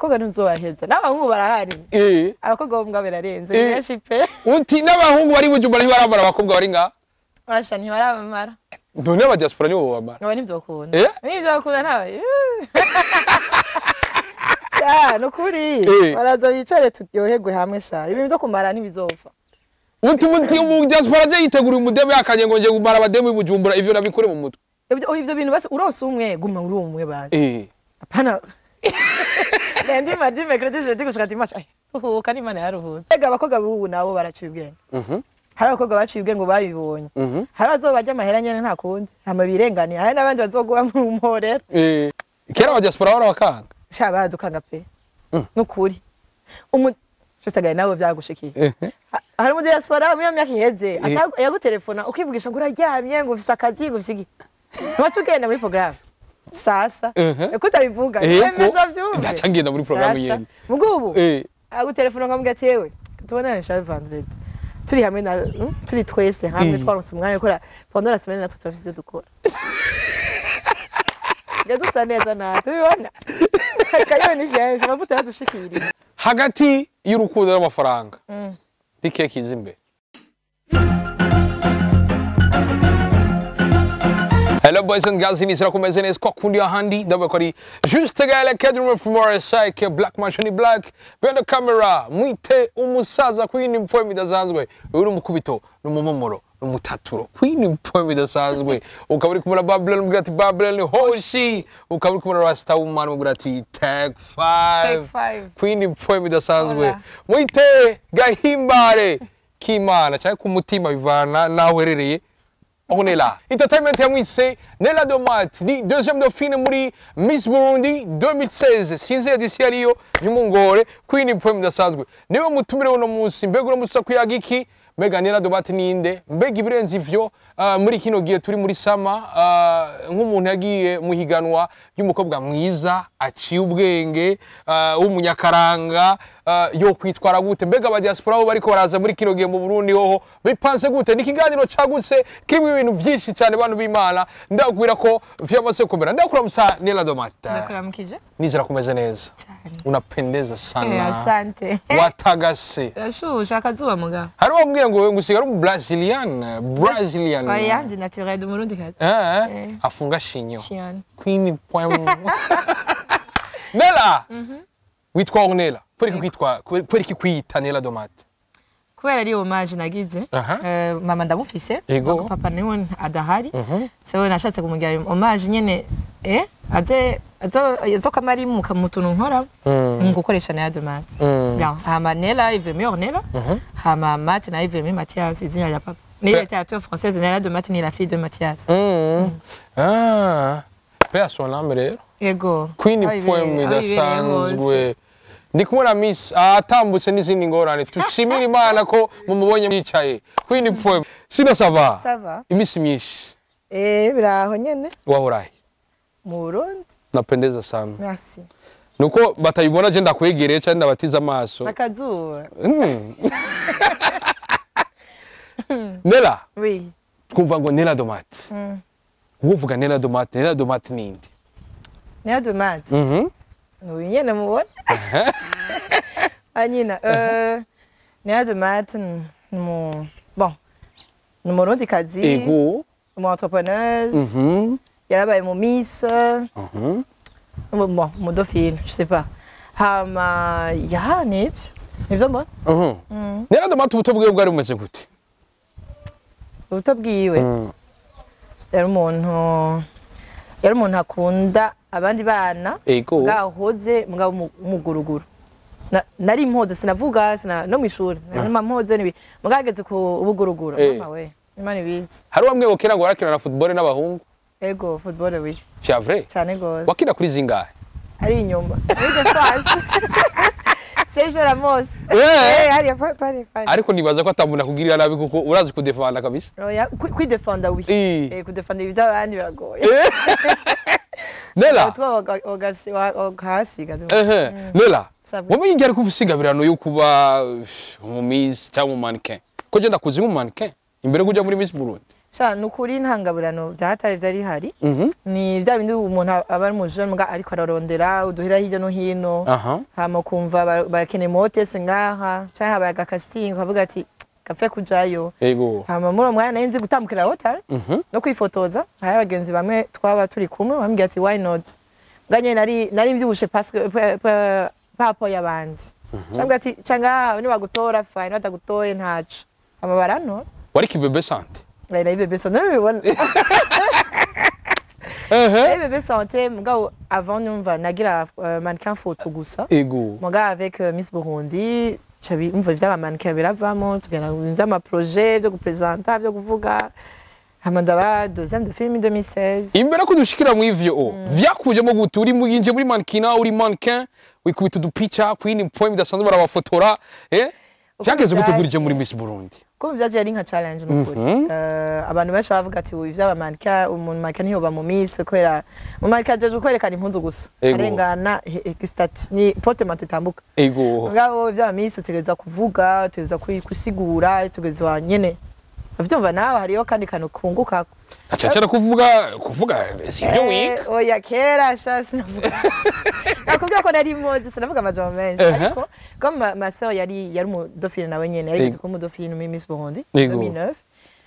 Abakobwa ntuzobaheza, n'abahungu barahari. Abakobwa bo mbwa birarenze, ni benshi pe. Uti n'abahungu bari Bujumbura ntibarambara abakobwa bari ngaha? Basha ntibarabamara. None aba diaspora nibo bamara? Ngaba ntivyokunda. Ntivyokunda ntawe. Sha, nukuri. Baraza bicare turyoherwe hamwe sha. Ibintu vyo kumara ntibizopfa. Uti mu diaspora je yitegura umudemu yakanye ngo nje kumara abademu i Bujumbura, ivyo nabikure mu mutwe. Ivyo bintu basi uronse umwe guma uri umwe basi. Apana. Lundi, mardi, mercredi, jeudi gushika dimanche. Ay, uhuka n'Imana yaruhutse. Ega abakobwa b'ubu nabo baraciye ubwenge. Hari abakobwa baciye ubwenge ngo babibonye. Hari abazoba barya amahera nyene nta kundi. Hama birenganiye. Hari n'abandi bazogura mu mporero. Kera aba diaspora bahora bakanga. Sha baradukanga pe. Nukuri. Umusagaye nawe vyagushikiye. Hari mu diaspora mu myaka iheze yagutelefona ukivugisha ngo uraryamye ngo ufise akazi ngo ufise iki. Ntiwaca ugenda muri programme. Sasa. Eko utabivuga. Emeza vyumve. Ndaca ngenda muri programme yene. Mugubu. Agutelefona nkamubwira ati yewe tubonane sha vendredi. Turi hamwe na turi twese hamwe twaronse umwanya gukora pendant la semaine natwe turafise ivyo dukora. Ngadusa neza natwe ubibona. Kayo ni kenshi amavuta yadushikiriye. Hagati y'urukundo n'amafaranga. Ni keke iza imbere. Hello boys and girls, ini kumeze neza kwa kundi ahandi ndavuga ko ari Juste Gaël Kedrum from RSI Black Machine Black behind the camera mwite umusaza kwini mpoem idasanzwe uri umukubito n'umumomoro n'umutaturo kwini mpoem idasanzwe ukaba uri kumwe na Babylon mubwira ati Babylon hoshi ukaba uri kumwe na Rasta Woman mubwira ati Tag 5 kwini mpoem idasanzwe mwite gahimbare k'Imana cyangwa ku mutima bivana naho uherereye. On est là. Entertainment yamwise Nella Domate ni deuxième dauphine muri Miss Burundi 2016. Sinzi edisi yariyo nyumungore Queen poem idasanzwe. Niwe mutumire uno munsi mbega uno munsi kuyaga iki? Mbega Nella Domate ninde? Mbega ibirenze ivyo muri kino gihe turi muri sama nk'umuntu yagiye muhiganwa y'umukobwa mwiza aciye ubwenge w'umunyakaranga yo kwitwara gute? Mbega aba diaspora bo bariko baraza muri kino gihe mu Burundi hoho bipanze gute? Ni ikiganiro cagutse kirimo ibintu vyinshi cyane bantu b'Imana ndakubwira ko vyamaze kumera. Ndakuramusa Nella Domate. Ndakuramukije. Nizera kumeze neza. Unapendeza sana. Asante. Watagase. Rashusha akazuba muga. Hari wambwiye ngo ngusigara mu Brazilian, Brazilian. Oya, ndi naturel du Burundi kazi. Afunga shinyo. Queen point. Nella. Witwa Ornella. Kubera iki kwita Nella Domate? Kubera ari hommage nagize. Mama ndamufise. Papa niwe adahari. So nashatse kumugira hommage nyene aze azokamari mu tuntu nkora ngukoresha Nella Domate. Hama Nella ive muri Ornella. Hama Mate na ive muri Mathias izina rya papa. Ni littérature française, Nella Domate ni la fille de Mathias. Ah, paix à son âme rero. Yego. Queen poem idasanzwe. Ndi kumwe na Miss atambutse n'izindi ngorane. Tushimira Imana ko mumubonye mwicaye. Queen poem. Sino ça va? Ça va. Imisi myinshi. Biraho nyene. Wahorahe? Mu Burundi. Napendeza sana. Merci. Nuko batayibona je ndakwegereye cyane ndabatiza amaso. Akazuba. Nella. Oui. Twumva ngo Nella Domate. Uvuga Nella Domate, Nella Domate ninde? Nella Domate. Uyu nyene mubona. Anyina, Nella Domate bon. Ni umurundi kazi. Ego. Umu entrepreneuse. Yarabaye mu Miss. Bon, mu dauphine, je sais pas. Hama ya nivyo. Nivyo mbona. Nella Domate ubuto bwiwe bwari bumeze gute? Ubuto bwiwe. Yari umuntu akunda abandi bana. Bwahoze mugabo umuguruguru. Nari impoze sinavuga no mwishuri. Nari impoze nibi. Mugageze ku ubuguruguru. Mama we. Imana ibizi. Hari wamwe bokera ngo warakina na football n'abahungu? Ego, football oui. C'est vrai? Cyane gose. Wakina kuri zingahe? Ari inyuma. Muri defense. Sergio Ramos. Hari pari pari. Ariko nibaza ko atamuna kugirira nabi kuko urazi kudefanda kabisa. Oya, kwidefanda oui. Kudefanda ibyo abandi biragoye. Nella. Ogasiga. Nella. Wamenye igihe ariko ufise ingabirano yo kuba mu Miss cyangwa mu mannequin. Ko je ndakuzi mu mannequin imbere kuja muri Miss Burundi. Sha, nukuri ntangaburano vyahataye vyari bihari. Ni vya bindi umuntu aba ari umujene mbwa ariko ararondera uduhera hirya no hino. Hama kumva bakeneye hôtesse ngaha canke habaye aga casting, ukavuga ati gapfe kujayo. Hama muri uwo mwanya nari nzi gutambukira hotel no kwifotoza. Hari abagenzi bamwe twaba turi kumwe bambwira ati why not. Mbwa nyene nari mvyibushe parce que par rapport y'abandi. Cambwira ati canga nibagutora fine, batagutoye ntaco. Hama barantora. Wari kibébé santé. Nari bébé santé, nabibona. Nari bébé santé mugabo avant numva nagira mannequin photo gusa. Mugabo avec Miss Burundi cabi umva ivy'aba mannequin biravamo, tugenda mu vy'ama projet vyo gupresenta, vyo kuvuga. Hama ndaba deuxième dauphine 2016. Imbere ko dushikira mu ivyo o vyakujemo gute? Uri mu yinje muri mannequin, uri mannequin, wikubita udupica kwini point bidasanzwe, barabafotora, vyageze gute gurije muri Miss Burundi? Ko vyaje ari nka challenge nukuri. Abantu benshi bavuga ati ubu ivy'aba mannequin, umuntu mannequin ntiyoba mu Miss kubera mu mannequin ajeje kwerekana impuzu gusa. Arengana statut ni porte-manteau itambuka. Ngabo ivy'aba Miss utegereza kuvuga, utegereza gusigura, utegereza nyene. Uvyumva nawe hariyo kandi kantu kunguka. Acacara kuvuga si ibyo wiga. Oya, kera sha sinavuga. Nakubwira ko nari mozi, sinavuga amajambo menshi. Ariko comme ma sœur yari umu dauphine nawe nyene, yarigeze kuba umu dauphine muri Miss Burundi 2009.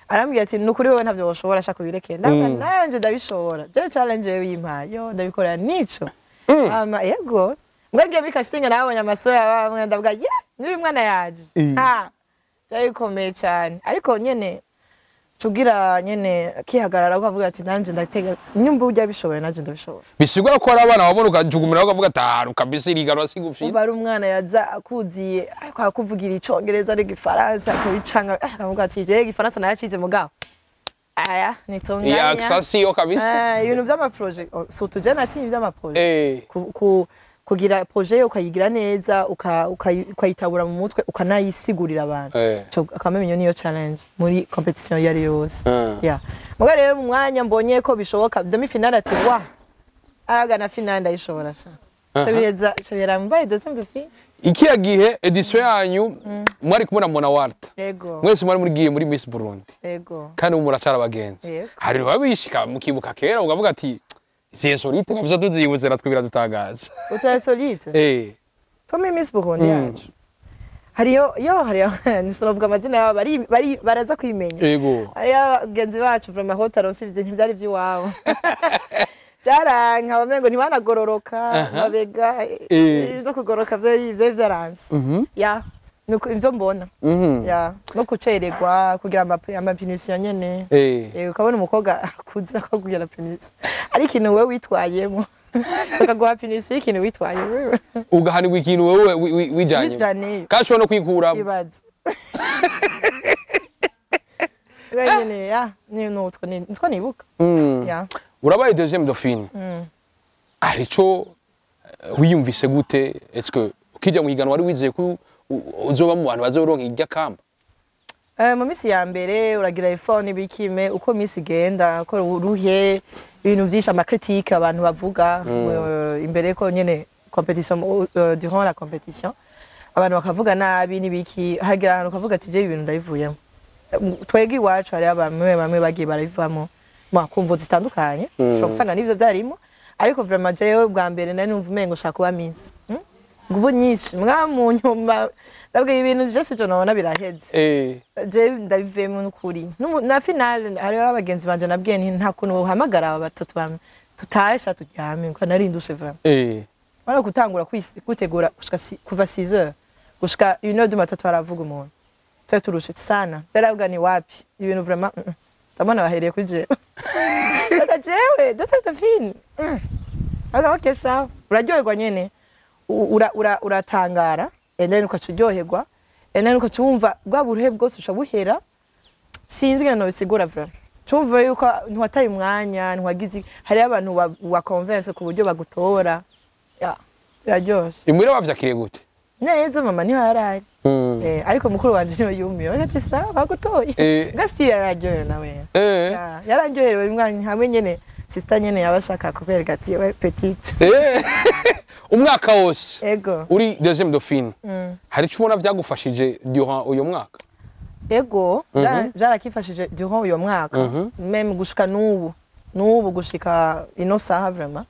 Arambwira ati nukuri wowe ntavyo woshobora, shaka ubirekere. Ndavuga nanje ndabishobora. Je challenge yewe yimpaye, yo ndabikora nico. Ama yego. Mbwa ngiye muri casting nabonye amasura bamwe ndavuga yeah, niba mwana yaje. Ha. Byari bikomeye cyane. Ariko nyene tugira nyene kihagarara ukavuga ati nanje ndatega nyumva ujya bishoboye, nanje ndabishobora. Bisigura ko hari abana babona ukajugumira ukavuga ati "Ah, kabisa iriganwa sigufite." Uba ari umwana yaza akuziye ariko akuvugira icongereza n'igifaransa akabicanga, akavuga ati jewe igifaransa naracize mugabo aya nitunganya. Iya accent siyo kabisa. Ibintu vy'ama projet, oh, surtout je natinye ivy'ama projet. Kugira projet ukayigira neza, ukayitabura mu mutwe, ukanayisigurira abantu. Ico akamenya niyo challenge muri competition iyo ari yo yose. Yeah. Muga rero mu mwanya mbonye ko bishoboka demi finale, ati wa araga na finale ndayishobora sha. Cyo bireza, cyo birambaye deuxième dauphine. Ikiya gihe édition yanyu mwari kumwe na Mona Walter. Yego. Mwese mwari murigiye muri Miss Burundi. Yego. Kandi ubu muracara abagenzi. Yego. Hari babishika mukibuka kera ukavuga ati izi insolite kabisa tuzibuze natwe biradutangaza. Utu insolite. Tome Miss Burundi yacu. Hariyo yo hariyo nisinovuga amazina yabo, bari baraza kwimenya. Hariyo abagenzi bacu vraiment aho taronse ivyo ntivyari vy'iwabo. Byaranka bamengo ntibanagororoka mabega. Ivyo kugoroka vyari vyaranse. Ya nuko ivyo mbona. Ya no kucererwa kugira ama punition nyene. Ukabona umukobwa akuze akakugira punition. Ari ikintu wewe witwayemo. Bakaguha punition y'ikintu witwaye wewe. Ugahanirwa ikintu wewe wijanye. Wijaniye. Kandi ushobora no kwikuramo. Ibaze. Wewe nyene ya ni nutwo ni nitwo nibuka. Ya. Urabaye deuxième dauphine. Hari ico wiyumvise gute? Est-ce que ukijya mu higanwa wari wizeye ko uzoba mu bantu bazoronka irya kamba? Mu minsi ya mbere uragira effort n'ibikime, uko minsi igenda ko uruhe, ibintu vyinshi, ama critique abantu bavuga imbere ko nyene compétition, durant la compétition abantu bakavuga nabi n'ibiki, hagera ahantu ukavuga ati je ibintu ndabivuyemo. Twebwe iwacu hariho bamwe bamwe bagiye barabivamo ma kumvo zitandukanye, ushobora gusanga n'ivyo vyarimo, ariko vraiment jewe bwa mbere nari numva umengo ushaka kuba Miss, Nguvu nyinshi mwa mu nyuma ndabwiye ibintu je sijo nabona biraheze. Je ndabivemo n'ukuri. Na finale hariho abagenzi banje nabwiye nti nta kuntu uhamagara aba batatu bamwe tutasha turyame kuko nari ndushe vraiment. Wara gutangura kwitegura gushika kuva 6 heures gushika 1 heure du matin twaravuga umuntu twari turushe sana, ndaravuga ni wapi ibintu vraiment, ndabona bahereye kuri jewe. Ndaga jewe deuxième dauphine. Aga okay sawa, uraryoherwa nyene, uratangara and then ukaca uryoherwa and then ukaca wumva bwa buruhe bwose uca buhera. Sinzi ngene nobisigura vraiment, cumva yuko ntiwataye umwanya, ntiwagize, hariyo abantu wa convince ku buryo bagutora. Ya biraryoshe. Imuhira wavyakiriye gute? Neza, mama niho yarari. Ariko mukuru wanje niwe yumiwe ati sawa bagutoye. Gasti yararyohewe nawe. Ya, yararyohewe umwanya hamwe nyene sister nyene yabashaka kubereka ati we petite. Umwaka wose Ego. uri deuxième dauphine, hari ico ubona vyagufashije durant uyo mwaka? Ego, byarakifashije durant uyo mwaka, même gushika n'ubu gushika ino saha, vraiment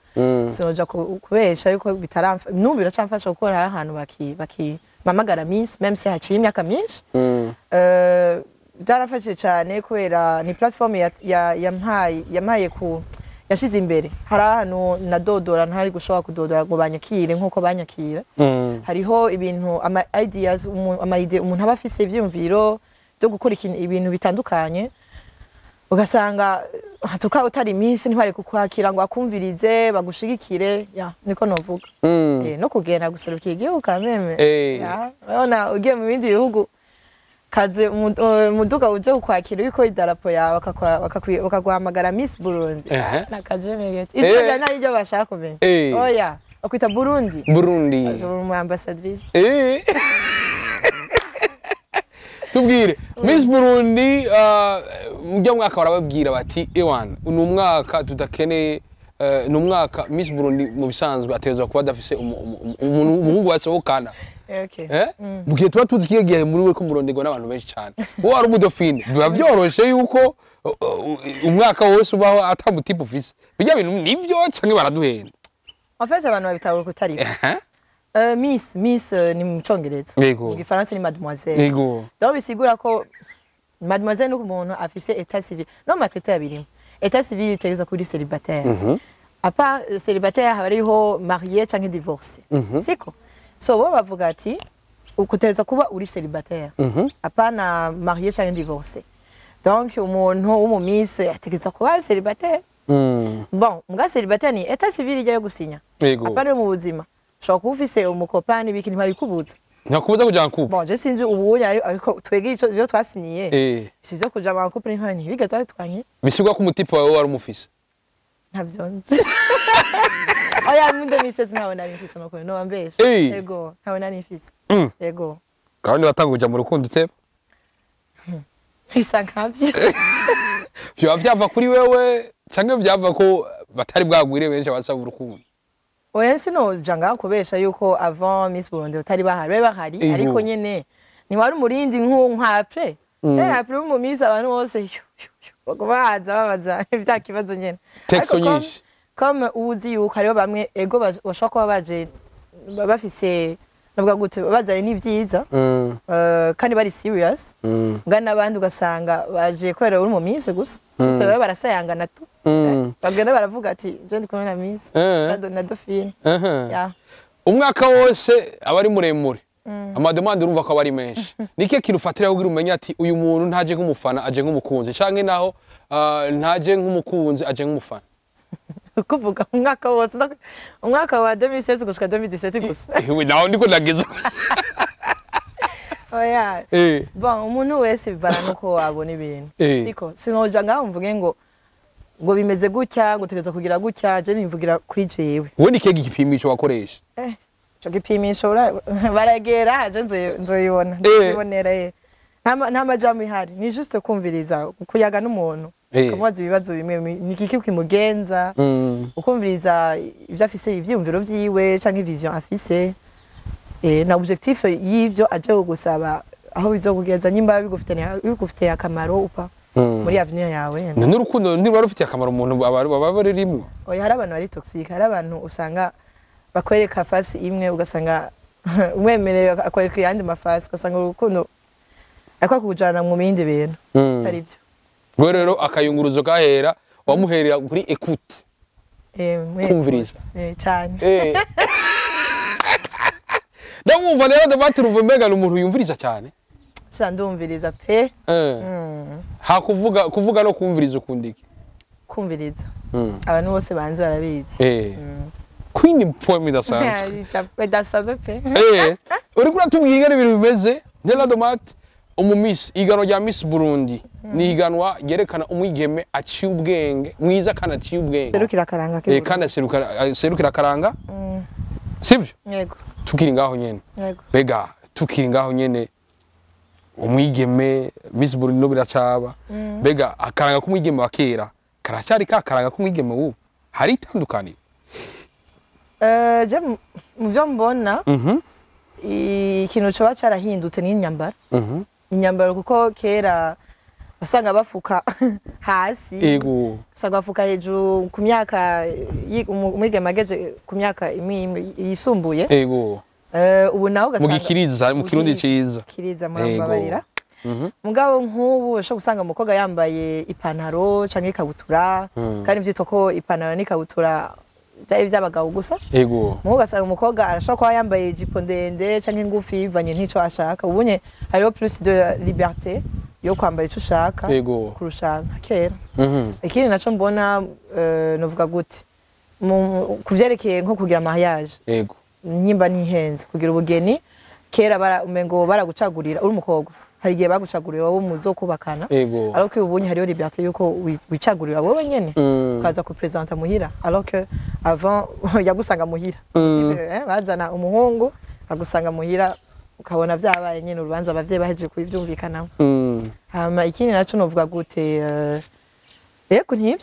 sinoja kubesha yuko bitaramfa, n'ubu biracamfasha gukora. Hari ahantu baki mpamagara Miss, même si haciye imyaka myinshi. Byarafashije cyane kubera ni platform yampaye ku yashize imbere. Hari ahantu nadodora ntari gushobora kudodora ngo banyakire nk'uko banyakira. Hariho ibintu, ama ideas, ama idée umuntu aba afise, ivyiyumviro byo gukora ikintu, ibintu bitandukanye, ugasanga tuka utari iminsi ntibari kukwakira ngo akumvirize, bagushigikire. Ya, niko novuga. No kugenda guserukira igihugu kameme. Ya, urabona ugiye mu bindi bihugu kaze umuduga uje kukwakira uriko idarapo yawe, bakaguhamagara Miss Burundi. Nakajemegete ivyo nari ryo bashaka kumenya. Oya, bakwita Burundi. Burundi. Uri umu ambassadrice. Tubwire, Miss Burundi, mujya mwaka barababwira bati ewan, ni umwaka tudakeneye, ni umwaka Miss Burundi mu bisanzwe ategerezwa kuba adafise umuhungu wasohokana. Okay. Eh? Mu gihe tuba tuzi kiyo gihe muri we ko muronderwa n'abantu benshi cyane, wowe wari umudofine, biba vyoroshe yuko umwaka wose ubaho ata mutipe ufise. Bijya bintu nivyo canke baraduhenda? En fait, abantu babitahura kutariko. Miss ni mu Congereza. Yego. Mu Gifaransa ni mademoiselle. Donc bisigura ko mademoiselle ni umuntu afise état civil. No ma critère birimo. État civil itegerezwa kuri célibataire. À part célibataire, haba hariho marié canke divorcé. Siko? So bo bavuga ati ukuteza kuba uri célibataire. Apana marié canke divorcé. Donc umuntu w'umu miss ategerezwa kuba célibataire. Bon, mbwa célibataire ni état civil ijya yo gusinya. Apana yo mu buzima. Ushobora kuba ufise umukopani biki, ntibabikubuza. Ntakubuza kuja en couple. Bon, je sinzi ubu ariko twege ico ivyo twasinyiye. Si vyo kuja mu couple ntibigeze babitwanye. Bisigwa ko umutipe wawe wari umufise? Ntabyo nzi. Oya, muri 2016 ntawe nari mfise amakuru, no ambeshe. Yego, ntawe nari mfise. Yego. Kandi watanga kuja mu rukundo uteba? Bisa nkavyo. Vyoba vyava kuri wewe canke vyava ko batari bwagwire benshi abasaba urukundo? Oya, sinoja ngaho kubesha yuko avant Miss Burundi batari bahari, bari bahari. Ariko nyene ntiwari umurindi nka après. Après mu Miss abantu bose yu, yu, yu, baguma baza babaza vya kibazo nyene. Texto Ariko nyinshi. Comme uzi yuko hariho bamwe ego bashobora kuba baje bafise, navuga gute, bazanye n'ivyiza, kandi bari serious, mbwa n'abandi ugasanga baje kubera uri mu Miss gusa. Gusa baba barasayangana tu. Bagenda baravuga ati je ndi kumwe na Miss na Dauphine. Ya. Umwaka wose aba ari muremure, amademandes urumva ko aba ari menshi. Ni ikihe kintu ufatira kugira umenye ati uyu muntu ntaje nk'umufana, aje nk'umukunzi, canke naho ntaje nk'umukunzi, aje nk'umufana? Kuvuga umwaka wose, umwaka wa 2016 gushika 2017 gusa? Ewe, naho ndiko ndageza. Oya. Bon, umuntu wese bivana nuko abona ibintu. Siko sinoja ngaho mvuge ngo bimeze gutya, ngo tegeza kugira gutya. Je nimvugira kuri jewe. Wowe ni ikihe gipimisho wakoresha? Ico gipimisho baragera je nzoyibona, nzibonera. Nta majambo ihari, ni juste kumviriza, kuyaga n'umuntu, ukamubaza ibibazo bimwe bimwe, ni kiki kimugenza, ukumviriza ivyo afise, ivyiyumviro vyiwe canke vision afise, na objectif y'ivyo aje kugusaba, aho bizokugeza, nyimba bigufitiye akamaro upa muri avenir yawe. N'urukundo ntiruba rufitiye akamaro umuntu baba barurimwo? Oya, hari abantu bari toxique, hari abantu usanga bakwereka face imwe, ugasanga umwemereye akwereka ayandi mafasi, ugasanga urukundo ariko akujana mu bindi bintu bitari byo. Wewe rero akayunguruzo kahera wamuherera kuri écoute? Kumviriza. Cyane. Ndamwumva rero Domate, urumva umenga ni umuntu yumviriza cyane. Sha, ndumviriza pe. Ha kuvuga, kuvuga no kumviriza, ukunda iki? Kumviriza. Abantu bose banzi barabizi. Queen poem idasanzwe. Bidasanzwe pe. Uriko uratubwira ingene ibintu bimeze. Nella Domate, umumiss, iganwa rya Miss Burundi ni iganwa ryerekana umwigeme aciye ubwenge, mwiza kandi aciye ubwenge. Serukira akaranga ke. Kandi aserukira akaranga, sivyo? Yego. Tukiri ngaho nyene, Yego. mbega tukiri ngaho nyene, umwigeme Miss Burundi no biracaba, mbega akaranga k'umwigeme wa kera karacyari ka karanga k'umwigeme w'ubu? Hari itandukaniro? Je mu byo mbona, ikintu coba carahindutse ni imyambaro. Inyambaro, kuko kera wasanga bafuka hasi, usanga bafuka hejuru ku myaka umwigeme ageze ku myaka imwe imwe yisumbuye. Ubu naho Mu ugasanga gikiriza, mu Kirundi ciza. Kiriza, murambabarira. Mugabo nk'ubu ushobora gusanga umukobwa yambaye ipantaro canke ikabutura, kandi vyitwa ko ipantaro n'ikabutura byari ivy'abagabo gusa. Mugo ugasanga umukobwa arashobora kuba yambaye ijipo ndende canke ngufi, bivanye n'ico ashaka. Ubunye hariho plus de liberté yo kwambara ico ushaka kurusha nka kera. Ikindi naco mbona, novuga gute, ku vyerekeye nko kugira mariage, nyimba ntihenze, kugira ubugeni, kera bara umengo baragucagurira uri umukobwa, hari igihe bagucagurira wowe muzokubakana, alors que ubunye hariho liberté yuko wicagurira wowe nyene, ukaza kupresenta muhira, alors que avant yagusanga muhira. Bazana umuhungu agusanga muhira, ukabona vyabaye nyene urubanza, abavyeyi bahejeje kubivyumvikanamo. Hama ikindi naco novuga gute, yego, ntivyo,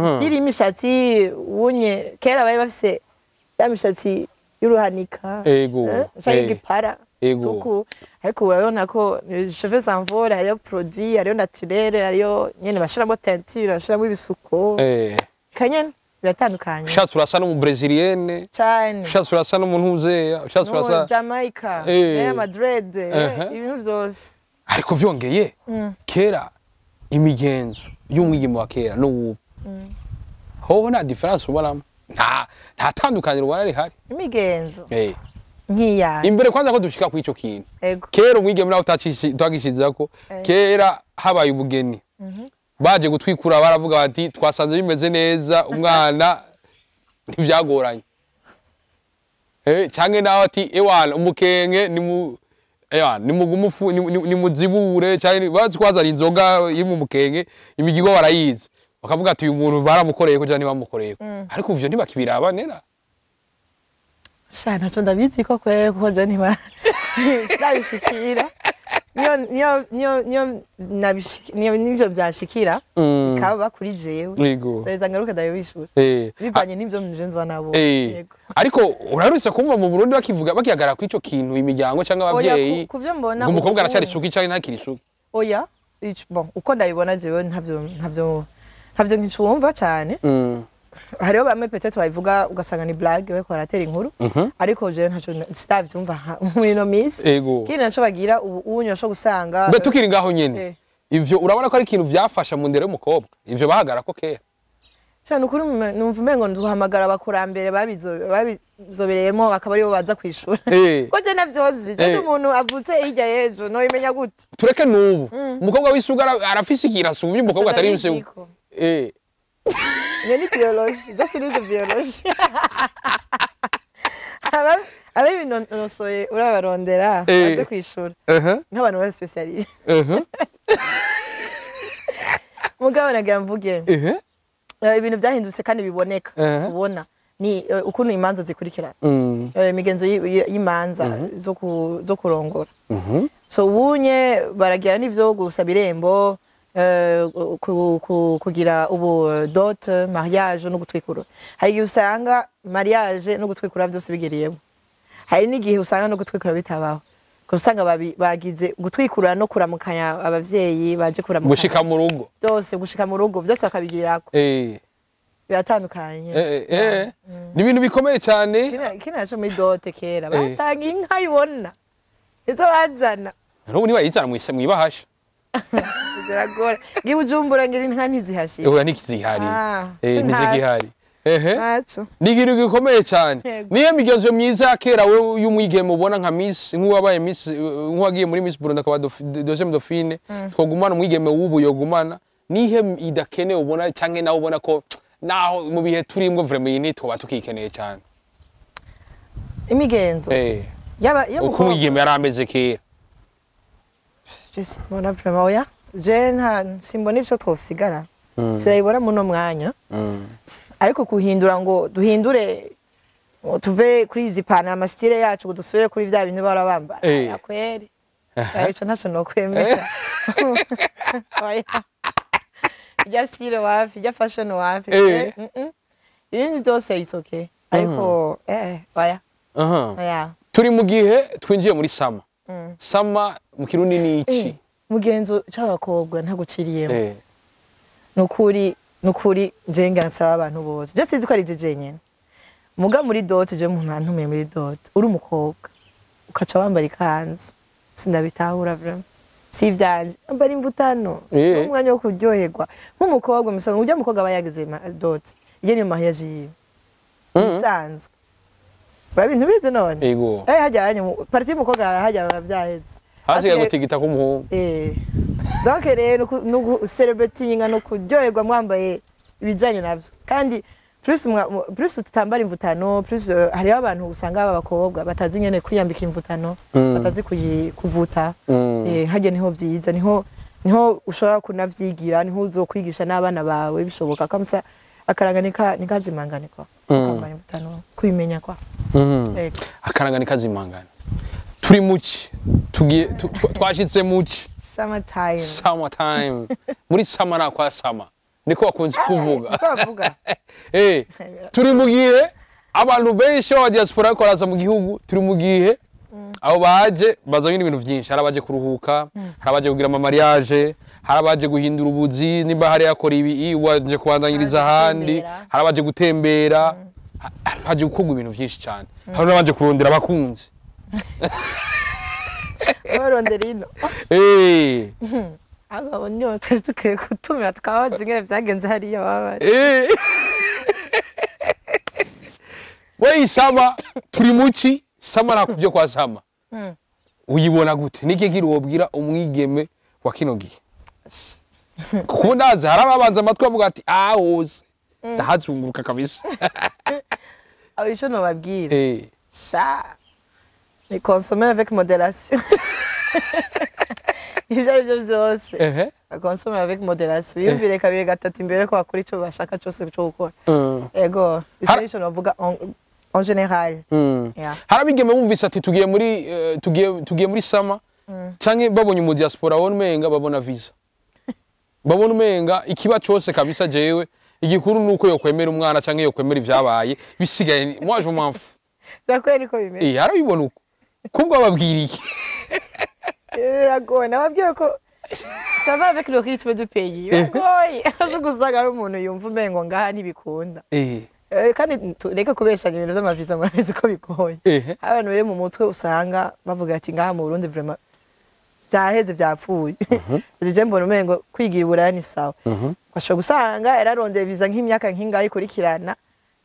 style y'imishatsi ubunye, kera bari bafise ya mishatsi y'uruhanika, canke igipara tuku, ariko urabona ko cheveux s'envolent, hariyo produit, hariyo naturel, hariyo nyene bashiramo teinture, bashiramo ibisuko, kanyene biratandukanye. Ushatse urasa n'umu brésilienne. Cane. Ushatse urasa n'umuntu uzeya, ushatse No, urasa Jamaica, Madrid, ibintu vyose. Ariko vyongeye, kera imigenzo y'umwigeme wa kera n'ubu, hoho nta différence ubonamo? Nta tandukaniro ubona rihari? Imigenzo nk'iyayo? Imbere kwanza ko dushika kuri ico kintu, kera umwigeme nawe utagishizako, kera habaye ubugeni, baje gutwikura, baravuga bati twasanze bimeze neza, umwana ntivyagoranye, canke nawe ati ewana umukenke ni ewana nimugumufu nimuzibure, canke bazi kwazana inzoga iri mu mukenke, imigigo barayizi, bakavuga ati uyu muntu baramukoreye ko canke ntibamukoreye. Ariko ivyo ntibakibiraba nera. Sha, ntaco ndabizi ko kwere, kuko je ntiba sinabishikira, niyo niyo nivyo byashikira bikaba kuri jewe, nzoheza ngaruke ndabibishura, bivanye n'ivyo nje nzoba nabonye. Yego. Ariko urarutse kumva mu Burundi bakivuga, bakihagarara kuri ico kintu, imiryango canke Oya, abavyeyi, ku vyo mbona ngo umukobwa ubu- aracari isugi canke ntakiri isugi? Oya, bon, uko ndabibona jewe, ntavyo nkicumva cane. Hariho bamwe peut-être babivuga, ugasanga ni blague, bariko baratera inkuru, ariko jewe ntaco sitavyumva muri ino minsi. Ikindi naco bagira ubu unye, ushobora gusanga Mbe tukiri ngaho nyene, ivyo urabona ko ari ikintu vyafasha mu ndero y'umukobwa, ivyo bahagarara ko kera? Cyane, ukuri numva umengo nduhamagara abakurambere babizobereyemo, bakaba aribo baza kwishura, ko je navyo nzi. Je umuntu avutse hirya y'ejo noyimenya gute? Tureke n'ubu umukobwa w'isugi arafise ikintu asumvye umukobwa atari w'isugi. Ndabiziko. Iyo ni biologie, byose nize biologie. Ababinonosoye urabarondera, baze kwishura, nk'abantu ba spécialistes. Mugabo nagira mvuge, ibintu byahindutse kandi biboneka, tubona ni ukuntu imanza zikurikirana, imigenzo y'imanza zo kurongora. So ubunye baragira n'ivyo gusaba irembo, kugira ubu dot, mariage no gutwikura. Hari igihe usanga mariage no gutwikura byose bigiriyemo, hari n'igihe usanga no gutwikura bitabaho, kuko usanga bagize gutwikura no kuramukanya abavyeyi baje kuramukanya. Gushika mu rugo. Byose, gushika mu rugo byose bakabigirako. Biratandukanye. Ni ibintu bikomeye cyane. Kino naco, muri dot kera batanga inka, ibona izo bazana. N'ubu nibayizana mwibahasha. Ziragora ngi Bujumbura, ngira inka ntizihashira. Oya, ntikizihari. Ah, ntaco. Ntizigihari, ehe. Ntaco. Ni ikintu gikomeye cyane. Yego. Niyo migenzo myiza ya kera we y'umwigeme ubona nka Miss, nk'uwabaye Miss, nk'uwagiye muri Miss Burundi akaba deuxième dauphine, twogumana umwigeme w'ubu yogumana nihe idakenewe ubona, canke nawe ubona ko naho mu bihe turimwo vraiment iyi ntitwoba tukikeneye cyane? Imigenzo yaba Uko y'umukobwa? umwigeme yari ameze kera. Je simbona vraiment, oya, je nta simbona ivyo twosigara, sinabibona muno mwanya. Ariko kuhindura, ngo duhindure, ngo tuve kuri izi pantaro, ama style yacu, ngo dusubire kuri vya bintu bahora bambara, oya kweri. Oya, ico ntaco nokwemera. Oya, irya style wapi, irya fashion wapi. Ibindi byose it's okay, ariko oya. Oya. Turi mu gihe twinjiye muri summer. Summer mu Kirundi ni iki? Mugenzo c'abakobwa ntaguciriyemo. Nukuri je nsaba abantu bose, je sinzi ko ari je jenyene muga muri dot, je umuntu antumiye muri dot uri umukobwa ukaca wambara ikanzu, sindabitahura vraiment, si ivyanje. Ambara imvutano, umwanya wo kuryoherwa nk'umukobwa. Musanzwe ujya mukobwa aba yagize dot, iyo niyo mariage yiwe bisanzwe. Urabi ntubizi none? Ego. Hajyanye partie y'umukobwa hajya biba vyaheze. Hasigaye gutigita k'umuhungu. Donc rero nugu celebrating no kuryoherwa mwambaye ibijanye navyo, kandi plus tutambara imvutano, plus hariho abantu usanga aba bakobwa batazi nyene kwiyambika imvutano, batazi kuvuta. Hajya niho vyiza, niho ushobora kunavyigira, niho uzokwigisha n'abana bawe bishoboka, kamsa akaranga nikazimangane kwa kwambara imvutano, kubimenya kwa. Akaranga nikazimangane. Turi muci, tugiye twashitse muci. Summer time. Summer time. Muri summer na kwa summer niko bakunze kuvuga. Niko bavuga. Turi mu gihe abantu benshi b'aba diaspora bariko baraza mu gihugu, turi mu gihe abo baje bazanye ibintu vyinshi. Hari abaje kuruhuka, hari abaje kugira ama mariage, hari abaje guhindura ubuzi, nimba hari yakora ibi waje kubandanyiriza ahandi, gutembera. Hari abaje gutembera, haje gukorwa ibintu vyinshi cyane, hari n'abaje kurondera abakunzi. Barondera ino. Abagabo nibo twari dukwiye gutumira tukababaza ingene vyagenze hariya baba bari. We summer, turi muci summer nakuvyo kwa summer. Uyibona gute? Niki kiri wobwira umwigeme wa kino gihe? Kuko ndazi hari ababanza amatwi bavuga ati ah hose ndahazunguruka kabisa. Aho ico nobabwira, sha, ni consommer avec modération, ivyo arivyo vyose. Consommer avec modération, biyumvire kabiri gatatu imbere ko bakora ico bashaka cose co gukora. Ego, ico nico novuga en général. Yeah. Hari abigeme bumvise ati tugiye muri tugiye muri summer, canke babonye mu diaspora, babona umenga babona visa, babona umenga ikiba cose kabisa, jewe igikuru nuko yokwemera umwana canke yokwemera ivyabaye, bisigaye moi je m'en fous. Vyakweri niko bimeze. Harabibona uko kubwo babwira iki? Biragoye, nababwiye ko ça va avec le rythme du pays, biragoye. Aje gusanga ari umuntu yumva umengo ngaha ntibikunda. Kandi reka kubeshanya, ibintu vy'amavisa murabizi ko bigoye. Abantu bari mu mutwe usanga bavuga ati ngaha mu Burundi vraiment vyaheze, vyapfuye. Je mbona umengo kwigira i Buraya ni sawa. Ugashobora gusanga yararondeye visa nk'imyaka nk'ingahe ikurikirana,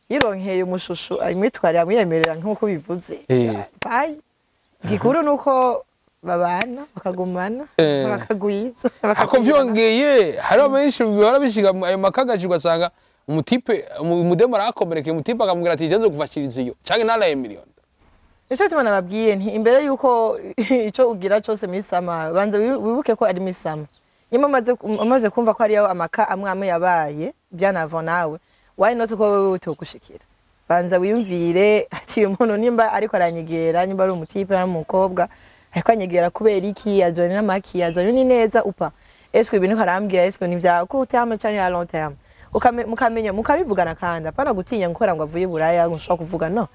yironkeye umushushu amwitwarira, amwiyemerera nk'uko bivuze. Bye. Igikuru nuko babana bakagumana, bakagwiza, Ako bakagwizana. Vyongeye hariho benshi bihora bishiga ayo makagaji, ugasanga umutipe umudemu arakomerekeye, umutipe akamubwira ati jenze gufashiriza iyo canke naraye miliyoni. Nico gituma nababwiye nti imbere yuko ico ugira cose muri summer, banza wibuke ko ari muri summer. Nyuma umaze kumva ko hariyo amaka amwe amwe yabaye bien avant nawe, why not ko wewe utogushikira? Banza wiyumvire ati uyu muntu nimba ariko aranyegera, nimba ari umutipe ari umukobwa ariko anyegera kubera iki, azanye n'amaki, azanye ni neza upa, est-ce que ibintu arambwira, est-ce que ni vya court terme canke à long terme? Mukamenya mukabivugana, kandi apana gutinya gukora ngo avuye i Buraya ngo ushobora kuvuga no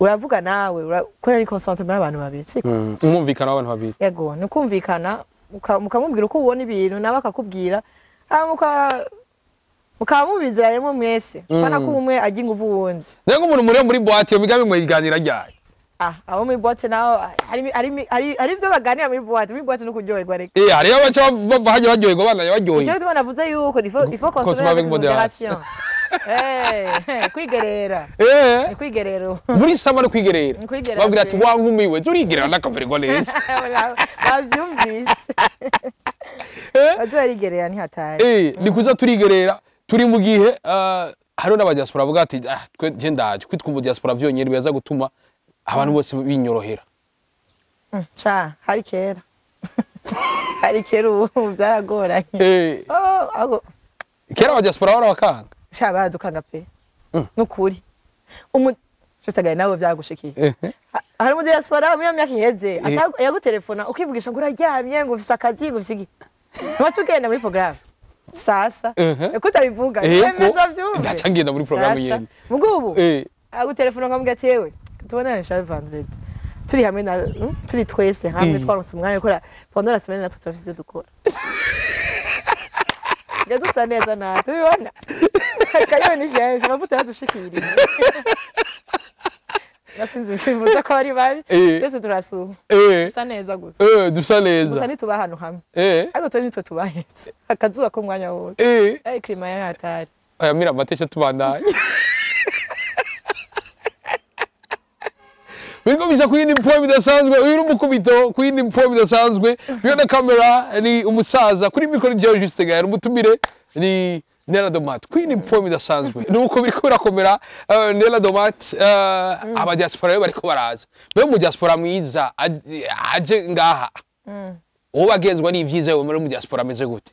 uravuga nawe kubera ari consentement y'abantu babiri, siko? Umwumvikano w'abantu babiri. Yego, ni ukumvikana, mukamubwira uko ubona ibintu, nawe akakubwira, hama mukaba mubiziranyemo mwese, ubona ko umwe ajya inguvu uwundi. Nayo nk'umuntu muri boîte, iyo migambi mwiganira ryari? Ah, abo muri boîte naho hari ibyo baganira muri boîte. Muri boîte no kuryoherwa reka. Hariyo abaca bava hajya baryoherwa, abana baryohewe. Icyo gituma navuze yuko il faut consommer Consommer avec avec modération. modération. Kwigerera. Ni kwigerera. Muri summer no kwigerera. Ni kwigerera Babwira ati pe. Wankumiwe turigerera n'akaverwa neza. Bavyumvise. Baze barigerera, ntihatari. Ni kuza turigerera. Turi mu gihe hariho n'abadiaspora bavuga ati ah twe je ndaje kwitwa umu diaspora vyonyene biza gutuma abantu bose binyorohera. Ca hari kera, hari kera, ubu byaragoranye. Oh, ahubwo Kera abadiaspora bahora bakanga. Sha, baradukanga pe, nukuri. Umu Jusagaye nawe byagushikiye. Hari mu diaspora muri iyo myaka iheze yagutelefona ukivugisha ngo uraryamye, ngo ufise akazi, ngo ufise iki, ntiwaca ugenda muri programme sasa. Uko utabivuga wemeza vyumve. Ndaca ngenda muri programme Sasa. nyene. Mugo ubu agutelefona ukamubwira ati yewe tubonane sha vendredi. Turi hamwe na turi twese hamwe twaronse umwanya gukora pendant la semaine, natwe turafise ivyo dukora. Nga dusa neza natwe tubibona. Kayo ni kenshi amavuta yadushikiriye. Nasinzi, simvuze ko ari babi. Twese turasuma. Dusa neza gusa. Dusa neza. Gusa ntituba ahantu hamwe. Ariko twe nitwe tubahetse. Akazuba k'umwanya wose. Climat ya hatari. Aya mira amatesha tubandanye. Biriko bisa ku yindi mfomu idasanzwe, uyu ni umukubito ku yindi mfomu idasanzwe. Behind the camera ni umusaza, kuri mikoro jewe Juste Gaël, umutumire ni Nella Domate. Ku yindi mfomu idasanzwe. Nuko biriko birakomera, Nella Domate, aba diaspora rero bariko baraza. Mbe mu diaspora mwiza aje ngaha. Uwo bagenzwa n'ivyiza yo muri mu diaspora ameze gute?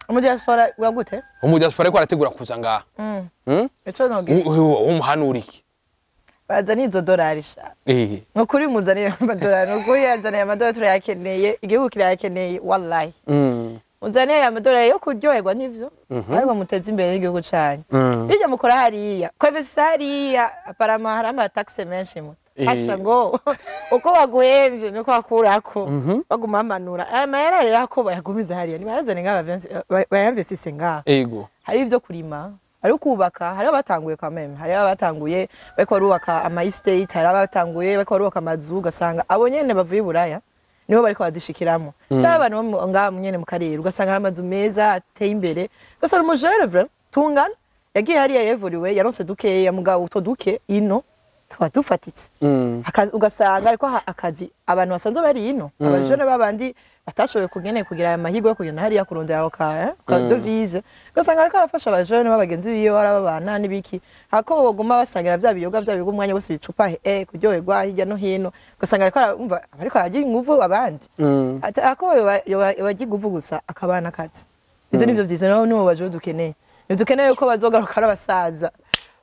Mu diaspora wa gute? Mu diaspora ariko arategura kuza ngaha. Ico nogira. Umuhanura iki? Bazana izo dolari sha. Nukuri muzaniye amadolari, nukuri yazaniye amadolari, turayakeneye, igihugu kirayakeneye, wallahi. Muzaniye amadolari yo kuryoherwa n'ivyo, ariko muteze imbere n'igihugu canyu. Bijya mukora hariya, kwevesa hariya, aparama hari ama taxe menshi muto. Asha ngo uko baguhemvye niko bakurako, baguma bamanura. Aya mahera rero ako bayagumiza hariya, nibayazane ngaha bayinvestisse ngaha. Hari ivyo kurima, hari kubaka, hari abatanguye quand même, hari abatanguye bariko barubaka ama estate, hari abatanguye bariko barubaka amazu, ugasanga abo nyene bavuye i Buraya nibo bariko badishikiramo. Canke abantu bo ngaha nyene mu karere, ugasanga hari amazu meza ateye imbere, ugasanga umujene vraiment tungana yagiye hariya yevuriwe, yaronse dukeya, mugabo utwo duke ino tuba dufatitse. Ugasanga ariko akazi abantu basanzwe bari ino, abajene babandi batashoboye kugene kugira aya mahirwe yo kugenda hariya kurondera aho ka devise, ugasanga ariko arafasha abajene b'abagenzi biwe arababana n'ibiki, hako boguma basangira vya biyoga vya biyoga umwanya wose, bicupa kuryoherwa hirya no hino, ugasanga ariko arumva ariko aragira inguvu abandi. Ako yoba inguvu gusa akabana akazi. Ivyo nivyo vyiza, naho nibo baje dukeneye. Ntidukeneye ko bazogaruka ari abasaza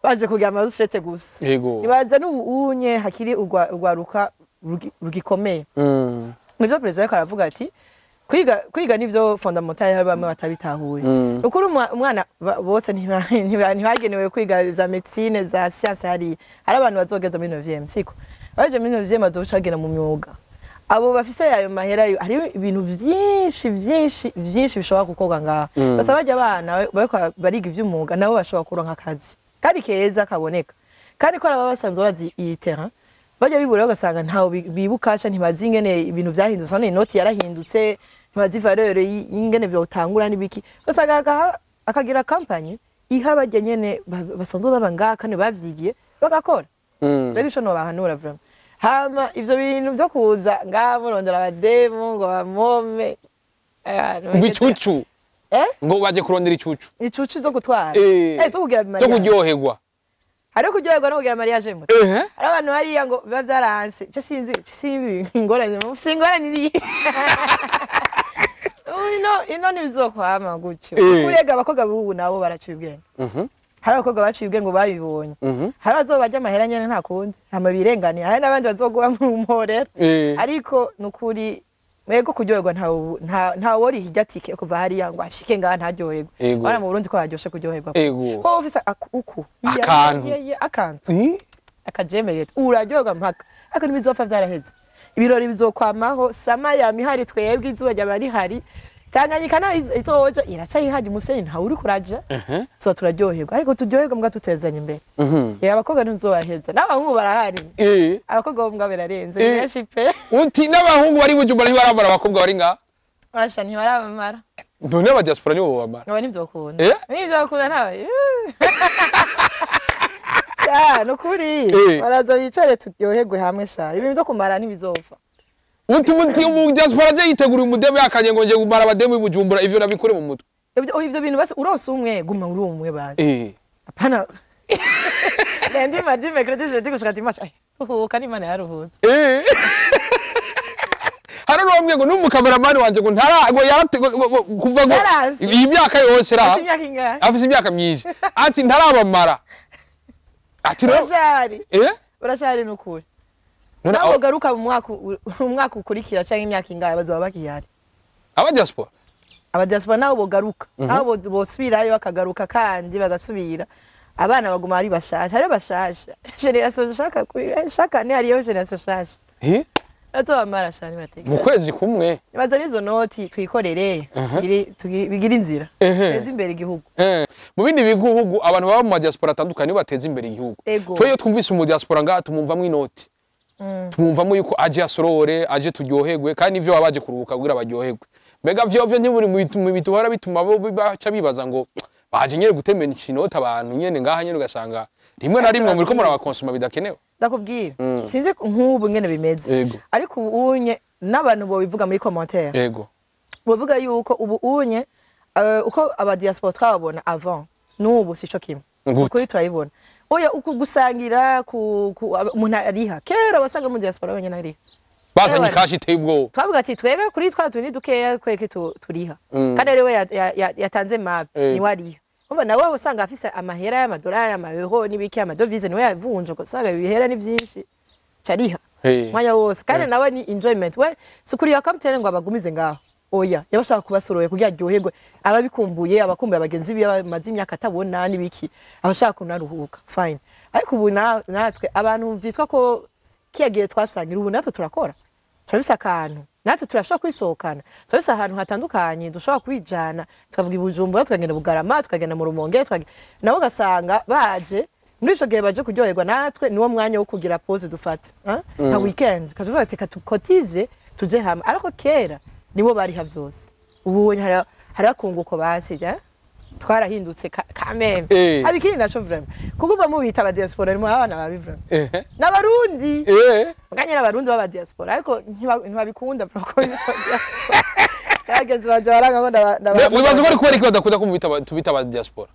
baje kugira amarushete gusa. Nibaza n'ubu unye hakiri urwaruka rugikomeye. Nivyo perezida ariko aravuga ati kwiga nivyo fondamental, hari bamwe batabitahuye. Ukuri umwana bose ntibagenewe kwiga za médecine, za science, hari abantu bazogeza muri 9e, siko baje muri 9e bazoca bagenda mu myuga. Abo bafise ayo mahera yo, hari ibintu vyinshi vyinshi vyinshi bishobora gukorwa ngaha. Basa bajya abana bariko bariga ivy'umwuga, nabo bashobora kuronka akazi kandi keza kaboneka, kandi ko araba basanzwe bazi iyi terrain, bajya bibura ugasanga ntaho bibuka ca ntibazi ingene ibintu vyahindutse, none inoti yarahindutse, ntibazi valeur y'ingene vyotangura n'ibiki, ugasanga akagira company iha bajya nyene basanzwe baba ngaha kandi bavyigiye bagakora. Rero ico nobahanura vraiment. Hama ivyo bintu vyo kuza ngaha murondera abademu ngo bamome, Ngo icucu. Ngo baje kurondera icucu. Icucu zo gutwara. Zo kugira Zo mariage. kuryoherwa. Hariho kuryoherwa no kugira mariage muto. Hari abantu hariya ngo biba vyaranse. Je sinzi, sinzi ingorane, mufise ingorane iri. Ino ntibizokwama gutyo. Kurega abakobwa b'ubu nabo baraciye ubwenge. Hari abakobwa baciye ubwenge ngo babibonye. Hari abazoba barya amahera nyene nta kundi. Hama birenganiye. Hari n'abandi bazogura mu mporero. Ariko nukuri mwego kuryoherwa nta wori hirya tike kuva hariya ngo ashike ngaha ntaryoherwe. Bana mu Burundi ko haryoshe kuryoherwa. Ko ufise uku. Akantu. Akantu. Akajemeye. Uraryoherwa mpaka. Ariko ntibizopfa vyaraheze. Ibirori bizokwamaho, sama ya mihari twebwe izuba ryaba rihari. Tanganyika nayo izoja iracayihaje, umusenyi ntawe uri kuraja. Tuba turaryoherwa, ariko turyoherwa mbwa tutezanye imbere. Abakobwa ntuzobaheza, n'abahungu barahari. Abakobwa bo mbwa birarenze, ni benshi pe. Uti n'abahungu bari Bujumbura ntibarambara abakobwa bari ngaha. Basha ntibarabamara. None aba diaspora nibo bobamara. Aba ntivyokunda. Ntivyokunda ntawe. Sha, nukuri. Baraza bicare turyoherwe hamwe sha. Ibintu vyo kumara ntibizopfa. Uti mu diaspora aje yitegura umudemu yakanye ngo nje kumara abademu i Bujumbura, ivyo nabikure mu mutwe. Ivyo bintu basi uronse umwe guma uri umwe basi. Apana. Lundi, mardi, mercredi, jeudi gushika dimanche. Ay, uhuka n'Imana yaruhutse. Hari n'uwambwiye ngo n'umukameramani wanje ngo ntara ngo yarate ngo kuva ngo Yarazi. iyi myaka yose ra. Afise imyaka ingahe? Afise imyaka myinshi. Ati ntarabamara. Ati rero Urashari. Urashari nukuri. None Nawe ugaruka mu mwaka umwaka ukurikira canke imyaka ingahe bazoba bakihari. Aba diaspora. Aba diaspora nabo bogaruka. Nabo bosubirayo bakagaruka kandi bagasubira. Abana baguma ari bashasha, ari bashasha. Generation shaka shaka ni hariyo generation shasha. Eh? Bazobamara shani batega. Mu kwezi kumwe. Bazana izo noti twikorere, bigire inzira. Teze imbere igihugu. Mu bindi bihugu abantu baba mu diaspora atandukanye bateza imbere igihugu. Twe iyo twumvise mu diaspora ngaha tumumvamwo inoti. Tumumvamwo yuko aje asorore, aje turyoherwe, kandi ivyo babaje kuruhuka kugira baryoherwe. Mbega vyovyo ntiburi mu bituhora bituma bo baca bibaza ngo baje nyene gutemena inoti abantu nyene ngaha nyene, ugasanga rimwe na rimwe muriko murabakonsoma bidakenewe. Ndakubwira, sinzi nk'ubu ngene bimeze, ariko ubu unye n'abantu bobivuga muri commentaire. Bovuga yuko ubu unye uko aba diaspora twabona avant n'ubu sico kimwe. Ukuri turabibona. Oya, uku gusangira ku umuntu ariha. Kera wasanga mu diaspora wenyene ariha. Bazanye kashi iteye ubwoba. Twavuga ati twebwe kuri twa tuntu dukeya kweke turiha. Kandi rero yatanze map ni wariha. Umva nawe usanga afise amahera y'amadolari, amaeuro n'ibiki, amadovise, niwe yavunje, ugasanga ibihera ni byinshi. Cariha. Mwanya wose kandi nawe ni enjoyment. We sukuri yakamtere ngo abagumize ngaho. Oya, yabashaka kubasoroye kugira aryoherwe, ababikumbuye, abakumbuye abagenzi biwe bamaze imyaka atabona n'ibiki, abashaka kunaruhuka. Fine. Ariko ubu natwe abantu vyitwa ko kiyagiye twasangira, ubu natwe turakora. Turabise akantu. Natwe turashobora kwisohokana. Turabise ahantu hatandukanye dushobora kwijana, tukavuga i Bujumbura, tukagenda Bugarama, tukagenda mu Rumonge, nabo ugasanga baje muri ico gihe baje kuryoherwa natwe, niwo mwanya wo kugira pause dufata. Nka weekend, tukavuga ati tukotize tuje hamwe. Ariko kera nibo bariha vyose. Ubu hari akunguko basi, twarahindutse kameme. Abikini naco vraiment. Kuko mba mubita aba diaspora arimo abana babi vraiment. N'abarundi. Muganye n'abarundi baba diaspora ariko ntibabikunda ko bitwa diaspora. Cyageze baje baranga ngo ndaba. Wibaza ko ari kubera iki badakunda kumubita tubita aba diaspora?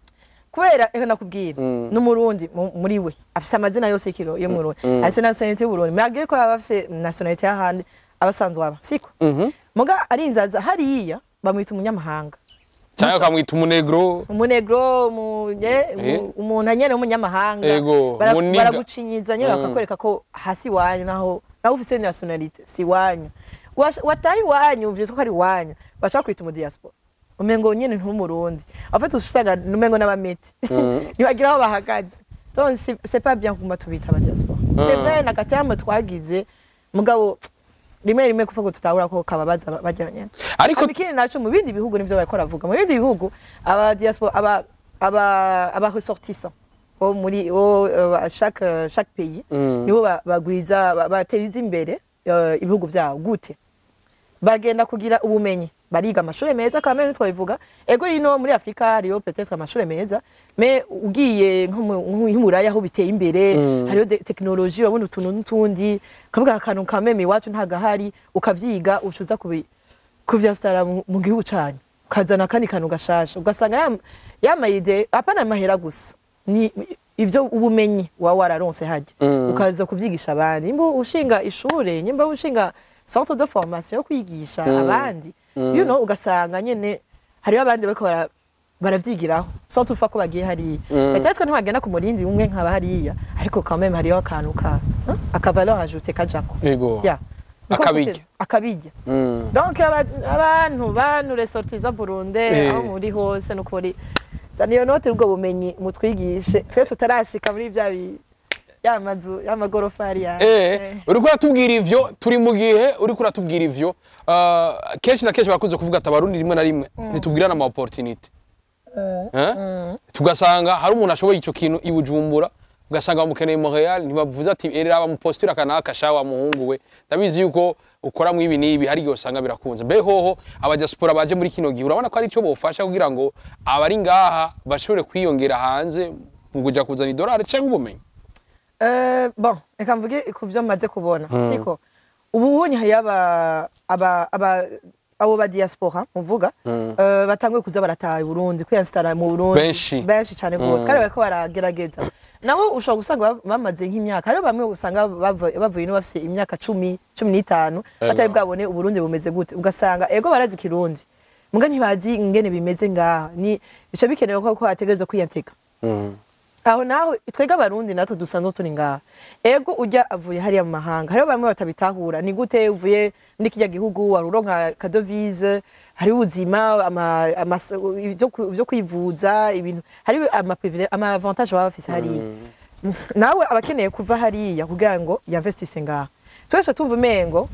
Kubera eka nakubwira n'umurundi muri we afise amazina yose kiro yo mu Burundi. Afise nationalité y'u Burundi. Malgré ko aba afise nationalité y'ahandi abasanzwe aba. Siko. Muga arinzaza hariya bamwita umunyamahanga. Cyangwa bakamwita umunegro. Umunegro, umuntu nyene w'umunyamahanga. Baragucinyiza nyene bakakwereka ko hasi wanyu naho naho ufise nationalité si wanyu. Watayi wanyu vyitwa ko ari wanyu. Baca kwita mu diaspora. Umengo nyene ntumurundi. En fait usanga numengo n'abameti. Nibagira aho bahagaze. Donc c'est pas bien kuma tubita aba diaspora. C'est vrai na katerme twagize mugabo rimwe rimwe kuvuga tutahura ko kababaza bajya nyene. Ariko ikindi naco mu bindi bihugu nivyo bariko ravuga. Mu bindi bihugu aba diaspora aba ressortissants bo muri chaque pays nibo bagwiza bateza imbere ibihugu vyabo gute. Bagenda kugira ubumenyi, bariga amashure meza kamere twabivuga. Ego ino muri Afrika hariyo peut-être amashure meza, mais ugiye nk'umuraya aho biteye imbere, hariyo technologie wabona utuntu n'utundi, kavuga akantu kameme iwacu ntagahari, ukavyiga ucuza kuvyastara mu gihugu canyu, ukazana kandi kantu gashasha, ugasanga yamayide apana amahera gusa, ni ivyo ubumenyi wa wararonse haje, ukaza kuvyigisha abandi. Nimba ushinga ishure, nimba ushinga centre de formation kwigisha abandi, you know, ugasanga nyene hariyo abandi bariko baravyigiraho sans toutefois ko bagiye hariya. Peut-être ntibagenda ku murindi umwe nkaba hariya, ariko quand même hariyo akantu ka aka valeur ajoutée kajako. Yeah. Akabijya. Akabijya. Donc abantu ressortissants burundais aho muri hose nukuri zana note ubwo bumenyi mutwigishe twe tutarashika muri bya y'amazu y'amagorofa hariya. Uriko uratubwira ivyo turi mu gihe uriko uratubwira ivyo kenshi na kenshi barakunze kuvuga ati abarundi rimwe na rimwe ntitubwirana ama opportunity. Tugasanga hari umuntu ashoboye ico kintu i Bujumbura, ugasanga bamukeneye Montreal, ntibavuze ati erera bamupostura kanaka shawa muhungu we ndabizi yuko ukora mu ibi n'ibi, hari igihe usanga birakunze. Mbe hoho aba diaspora baje muri kino gihe urabona ko ari ico bofasha kugira ngo abari ngaha bashobore kwiyongera hanze mu kuja kuzana idolari canke ubumenyi? Bon, reka mvuge ku vyo maze kubona, siko ubu ubonye hari aba abo ba diaspora muvuga batanguye kuza barataha i Burundi, kwiyanstara mu Burundi benshi cyane gose, kandi bariko baragerageza. Nabo ushobora gusanga bamaze nk'imyaka, hariho bamwe usanga bavuye ino bafise imyaka 10, 15 batari bwabone Uburundi bumeze gute, ugasanga ego barazi Kirundi muga ntibazi ingene bimeze ngaha, ni bice bikenewe ko hategerezwa kwiyanteka. Aho naho twega abarundi natwe dusanzwe turi ngaha, ego ujya avuye hariya mu mahanga, hariho bamwe batabitahura, ni gute uvuye muri kijya gihugu waruronka kadovise, hari ubuzima ibyo kwivuza, ibintu hari ama privilege ama avantage baba bafise hariya. Nawe abakeneye kuva hariya kugira ngo yinvestisse ngaha. Twese tumva umengo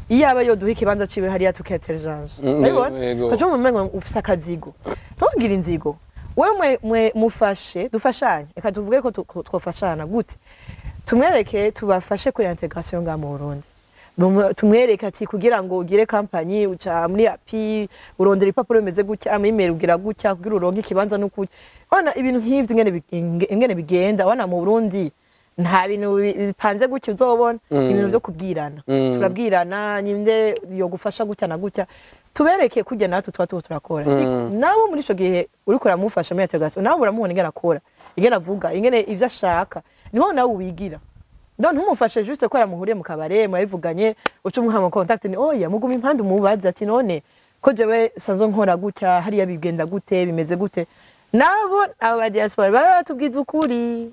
iyaba yoduha ikibanza ciwe hariya tuketerejanje. Urabibona? Yego. Ukaca umengo ufise akazigo. Ntugire inzigo. Wewe mwe mufashe, dufashanye. Reka tuvuge ko twofashana gute? Tumwereke, tubafashe kuri integration nga mu Burundi. Tumwereke ati kugira ngo ugire company uca muri API, urondera ipapuro bimeze gutya, ama email ugira gutya kugira uronke ikibanza n'uko. Wana ibintu nk'ivyo ingene bigenda, wana mu Burundi nta bintu bipanze gutya uzobona, ibintu byo kubwirana. Turabwirana nyinde yo gufasha gutya na gutya. Tubereke kujya natwe tuba turakora. Si nabo muri ico gihe uriko uramufasha muri integration, nawe uramubona ingene akora, ingene avuga, ingene ivyo ashaka, niho nawe ubigira. Donc ntumufashe juste ko aramuhuriye mu kabare murabivuganye uca umuha ama contact, ni oya muguma impande umubaze ati none ko jewe sanzwe nkora gutya hariya bigenda gute, bimeze gute. Nabo abo ba diaspora baba batubwiza ukuri,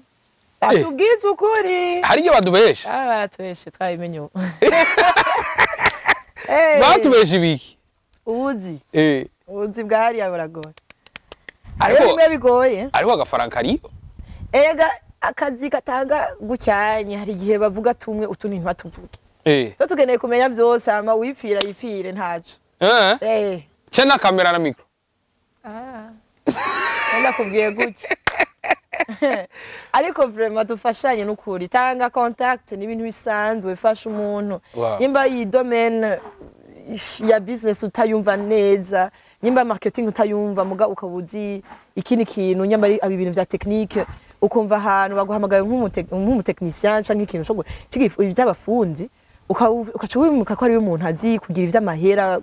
batubwiza ukuri. Hari ibyo badubesha? Baba baratubeshe, twabimenye ubu. Batubesha ibiki? Ubuzi. Ubuzi bwa hariya buragoye. Ariko bimwe bigoye. Ariko agafaranga kariyo. Ega akazi katanga gucyanye, hari igihe bavuga tumwe utundi ntibatuvuge. Twe tukeneye kumenya byose, ama wipfira yipfire ntaco. Cena kamera na micro. Ndakubwiye gutya. Ariko vraiment dufashanye n'ukuri, tanga contact ni ibintu bisanzwe, fasha umuntu. Nimba iyi domaine ya business utayumva neza, nimba marketing utayumva muga ukabuzi ikindi kintu, nyamba ari ibintu vya technique ukumva ahantu baguhamagaye nk'umutechnicien canke ikintu cyo cy'abafundi, ukaca wimuka ko ari umuntu azi kugira ivy'amahera,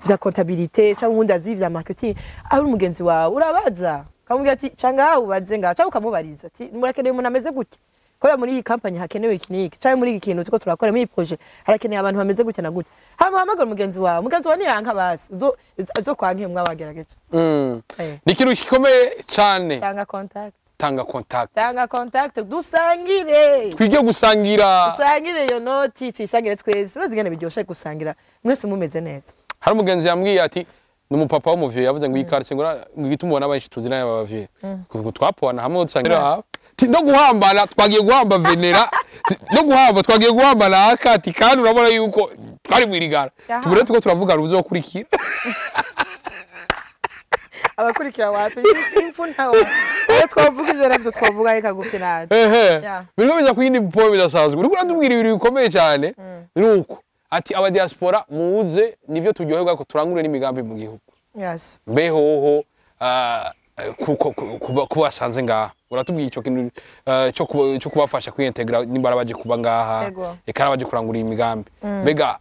vya comptabilité cyangwa uwundi azi ivya marketing, ari umugenzi wawe urabaza ukamubwira ati canga ubaze ngaha, cyangwa ukamubariza ati murakeneye umuntu ameze gute, kubera muri iyi company hakenewe iki n'iki, cyangwa muri iki kintu turiko turakora muri iyi projet harakeneye abantu bameze gutya na gutya. Hama uhamagara umugenzi wawe, umugenzi wawe niyanka basi uzokwanke mwabagerageje. Ni ikintu gikomeye cyane. Tanga contact. Tanga contact. Tanga contact, dusangire. Twige gusangira. Dusangire iyo noti, tuyisangire twese. Urazi ingene biryoshe gusangira mwese mumeze neza. Hari umugenzi yambwiye ati ni umupapa w'umuvyeyi yavuze ngo iyi quartier ngo igituma ubona benshi tuzi nayo abavyeyi. Kuko twapona hamwe dusangira. No guhambana twagiye guhamba Venera, no guhamba twagiye guhamba na Akati, kandi urabona yuko twari mwirigara. Tubure tuko turavuga ruzokurikira. Abakurikira wapi? Imfu ntawe. Iyo twavuga ivyo navyo twavuga reka gufinana. Biriko biza kuyindi point bidasanzwe. Uriko uratubwira ibintu bikomeye cyane. Nuko ati aba diaspora muze nivyo turyoherwa ko turangure n'imigambi mu gihugu. Yes. Mbehoho kubasanze ngaha. Uratubwiye ico kintu cyo kubafasha kwintegra nimba baje kuba ngaha, eka baje kurangura imigambi. Mbega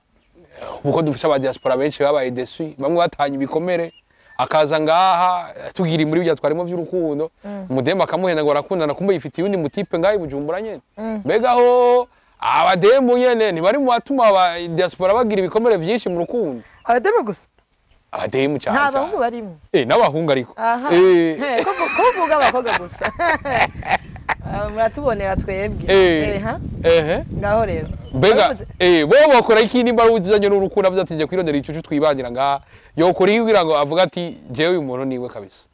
uko dufise aba diaspora benshi babaye déçus, bamwe batanye ibikomere akaza ngaha tugira muri bya twarimo vy'urukundo, umudemba akamuhenda ngo arakundana kumbe yifitiye undi mutipe ngaha Bujumbura nyene. Mbega ho abadembo nyene ntibari mu batuma aba diaspora bagira ibikomere vyinshi mu rukundo. Abadembo gusa? Abadembo cyane. Nta bahungu barimo. N'abahungu ariko. Ko vuga abakobwa gusa. Muratubonera twebwe. Ngaho rero. Mbega bo bakora iki nimba uzanye n'urukundo avuze ati nje kwirondera icucu twibanira ngaha, yokora iki kugira ngo avuga ati jewe uyu muntu niwe kabisa.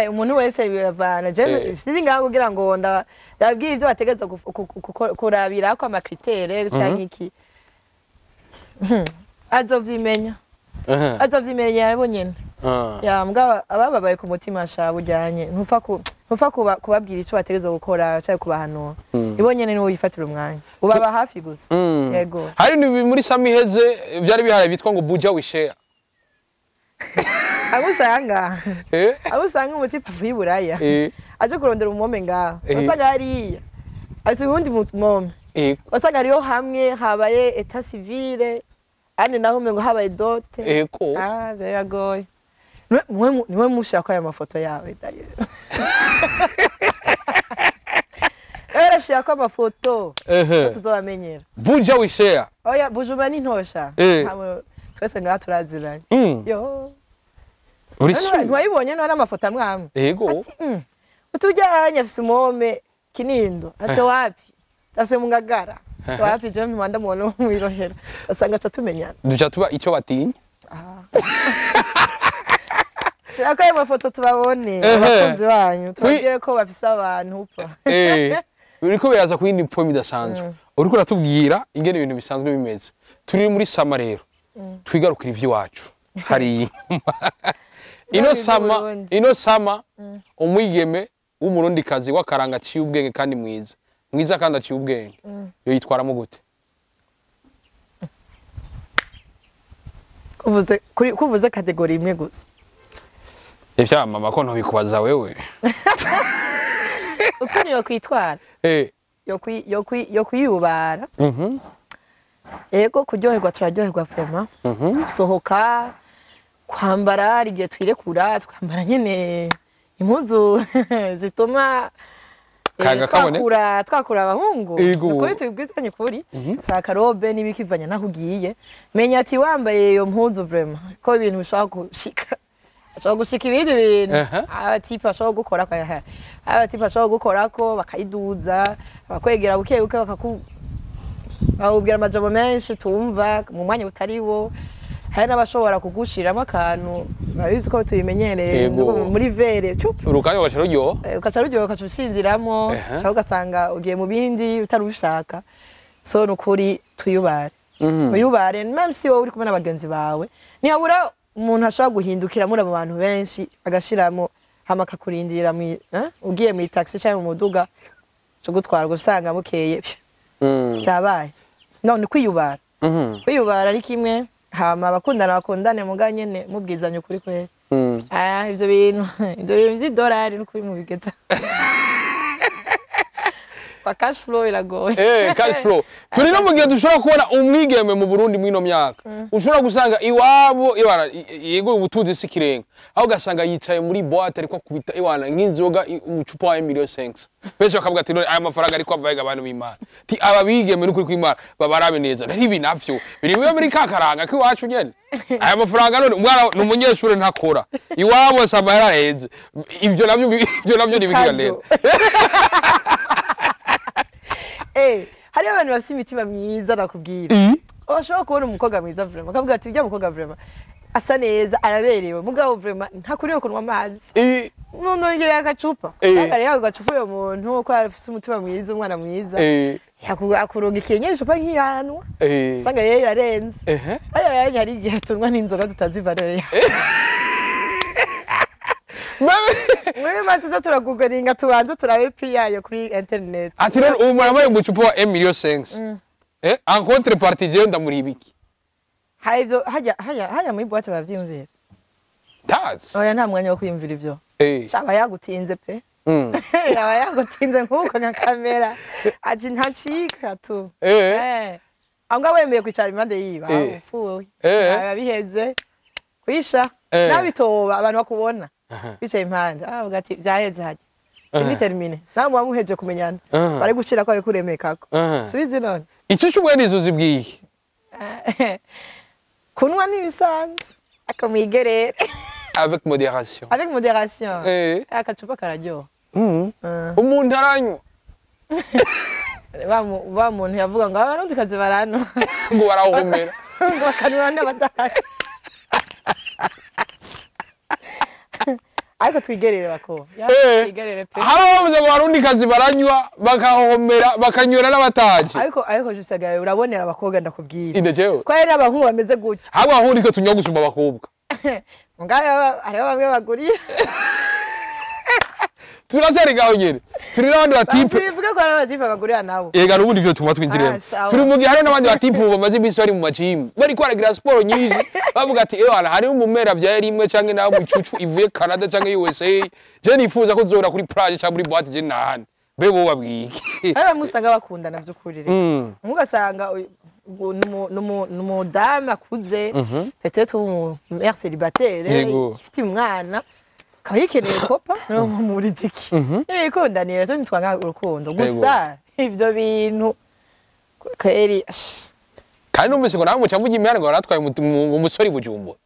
Umuntu wese biravana. Je sinzi ngaho kugira ngo ndababwire ivyo bategeza kurabira ko ama critères canke iki. Azovyimenya. Azovyimenya yabo nyene. Ya mbwa abababaye ku mutima sha bujyanye ntupfa kubabwira ico bategeza gukora cyangwa kubahanura. Ibo nyene niwo yifatira umwanya. Ubaba hafi gusa. Yego. Hari ni muri Sami heze byari bihaye bitwa ngo Buja we share. Abusanga. Abusanga umutipa vuyiburaya. Aje kurondera umwome ngaha. Usanga hariya. Asi undi mumome. Usanga ariyo hamwe habaye état civil, ane naho umengo habaye dote. Ego. Byagoye. Niwe mushaka aya mafoto yawe d'ailleurs. Era shaka amafoto. Tuzobamenyera. Buja we share. Oya Bujumbura ni ntosha. Twese ngaha turaziranye. Yo. Ntiwayibonye none amafoto amwe amwe. Ego. Utujyanye afise umwome Kinindo. Ati wapi? Afise mu Ngagara. Wapi je mpanda mubona mwirohera. Basanga aca tumenyana. Duca tuba ico batinya. Shaka ayo mafoto tubabone abakunzi banyu tubabwire ko bafise abantu upa. Biriko biraza kuyindi poem idasanzwe. Uriko uratubwira ingene ibintu bisanzwe bimeze. Turi muri summer rero, twigarukira ivy'iwacu hari ino summer. Ino summer, umwigeme w'umurundikazi w'akaranga aciye ubwenge kandi mwiza mwiza kandi aciye ubwenge, yo yitwaramo gute? Kuvuze kuri kuvuze catégorie imwe gusa. Ivya mama ko ntobikubaza wewe. Ukuntu yo kwitwara? Yo kwiyubara. Ego, kuryoherwa turaryoherwa vraiment. Gusohoka, kwambara, hari igihe twirekura twambara nyene impuzu zituma Kaga kaboneka. twakura abahungu. Nukuri, tubwizanye kuri sa karobe n'ibikivanya naho ugiye, menya ati wambaye iyo mpuzu vraiment ko ibintu bishobora gushika, ashobora gushika ibindi bintu. Abatipe bashobora gukora ko, abatipe bashobora gukora ko bakayiduza, bakwegera buke buke, bakubwira amajambo menshi tumva mu mwanya utari wo. Hari n'abashobora kugushiramo akantu, babizi ko tubimenyereye. Muri verre cup. Urukanya ugaca ruryoha. Ugaca ruryoha, ugaca usinziramo, cyangwa ugasanga ugiye mu bindi utari ubishaka. So nukuri twiyubare, wiyubare, même si wowe uri kumwe n'abagenzi bawe, ntihabura umuntu ashobora guhindukira muri abo bantu benshi agashiramo, hama akakurindira ugiye mu taxi cyangwa mu muduga cyo gutwara, usanga bukeye byabaye. None kwiyubara, kwiyubara ari kimwe. Hama abakundana bakundane, muga nyene mubwizanye ukuri kwera. Ah, ivyo bintu vy'idolari n'ukuri mubigeza kwa cash flow iragoye. Cash flow. Turi no mu gihe dushobora kubona umwigeme mu Burundi mw'ino myaka. Ushobora gusanga iwabo ibara yego ubutunzi si kirenga. Aho ugasanga yicaye muri boîte ariko akubita iwana nk'inzoga umucupa wa 1.5 million. Benshi bakavuga ati none aya mafaranga ariko avaye abantu b'Imana. Ti aba bigeme n'ukuri kw'Imana babarabe neza. Rero ibi navyo biri biba muri kakaranga k'iwacu nyene. Aya mafaranga none umwana ni umunyeshure ntakora. Iwabo samba yaraheze. Ivyo navyo ni bikiga rero. Hariho abantu bafite imitima myiza, nakubwira. Bashobora kubona umukobwa mwiza vraiment, bakavuga ati ujya mukobwa vraiment asa neza, araberewe, mugabo vraiment ntakuriye kunywa amazi. Nundongera agacupa. Usanga rero ako gacupa uyo muntu ko afise umutima mwiza, umwana mwiza, akurungikiye nyene icupa nk'iyanwa. Usanga rero irarenze. Ayo yanya hari igihe tunywa n'inzoga tutazi valeur yayo. Muri make tuza turagugaringa, tubanze turabe prix yayo kuri internet. Ati rero ubu murabaye umucupa wa 1 million 5. En contrepartie jewe ndamuri ibiki? Hari ivyo hajya muri boîte baravyiyumvira. Tazi. Oya, nta mwanya wo kwiyumvira ivyo. Aba yagutinze pe. Aba yagutinze nk'uko nka kamera ati ntacika tu. Aho ngaho wemeye kwicara impande yiwe, upfuye. Aba biheze kwisha. Nabitoba abantu bakubona bicaye impande, avuga ati byaheze hajya, ni terminé, nawe muba muheje kumenyana. Bari gushira ko ari kuremekako. Subizi none. Icyo cy'ubwe nizo zibwiye. Kunywa n'ibisanzwe akamwigerere. Avec modération. Avec modération. Akacupa kararyoha. Umuntu aranywa. Wa muntu yavuga ngo abarundi kazi barano ngo barawuhomera. Ngo bakanura n'abadahari, ariko twigerere bako. Twigerere pe. Hari abavuze ngo abarundi kazi baranywa bakahomera, bakanywera n'abataje. Ariko jusagaye urabonera abakobwa, ndakubwira. Inde jewe? Ko hari n'abahungu bameze gutyo. Ahubwo abahungu nitwe tunywa gusumba abakobwa. Ngaho hariho bamwe bagurira. Turacyari ngaho nyene, turi n'abandi batipe. Bivuge ko hari abatipe bagurira nabo. Ega n'ubundi ivyo tuma twinjiremo. Ah, sawa. Turi mu gihe hariho n'abandi batipe ubu bamaze iminsi bari mu majimu bariko baragira siporo nyinshi, bavuga ati ewana hariho umumera vyaye rimwe canke nawe mucucu ivuye Canada canke USA, je nifuza ko tuzohora kuri plage canke muri boîte je nahandi. Mbe bo babwiye iki? Hari bamwe usanga bakundana vy'ukuri rero. Ugasanga n'umudamu akuze, peut-être umu mère célibataire, ifite umwana, akaba yikeneye kopa no muri ziki yikundanira. Cyo ntitwanga urukundo gusa, ivyo bintu kweri ash. Kandi numvise ngo nawe muca mujya imihanda ngo baratwaye umusore i Bujumbura,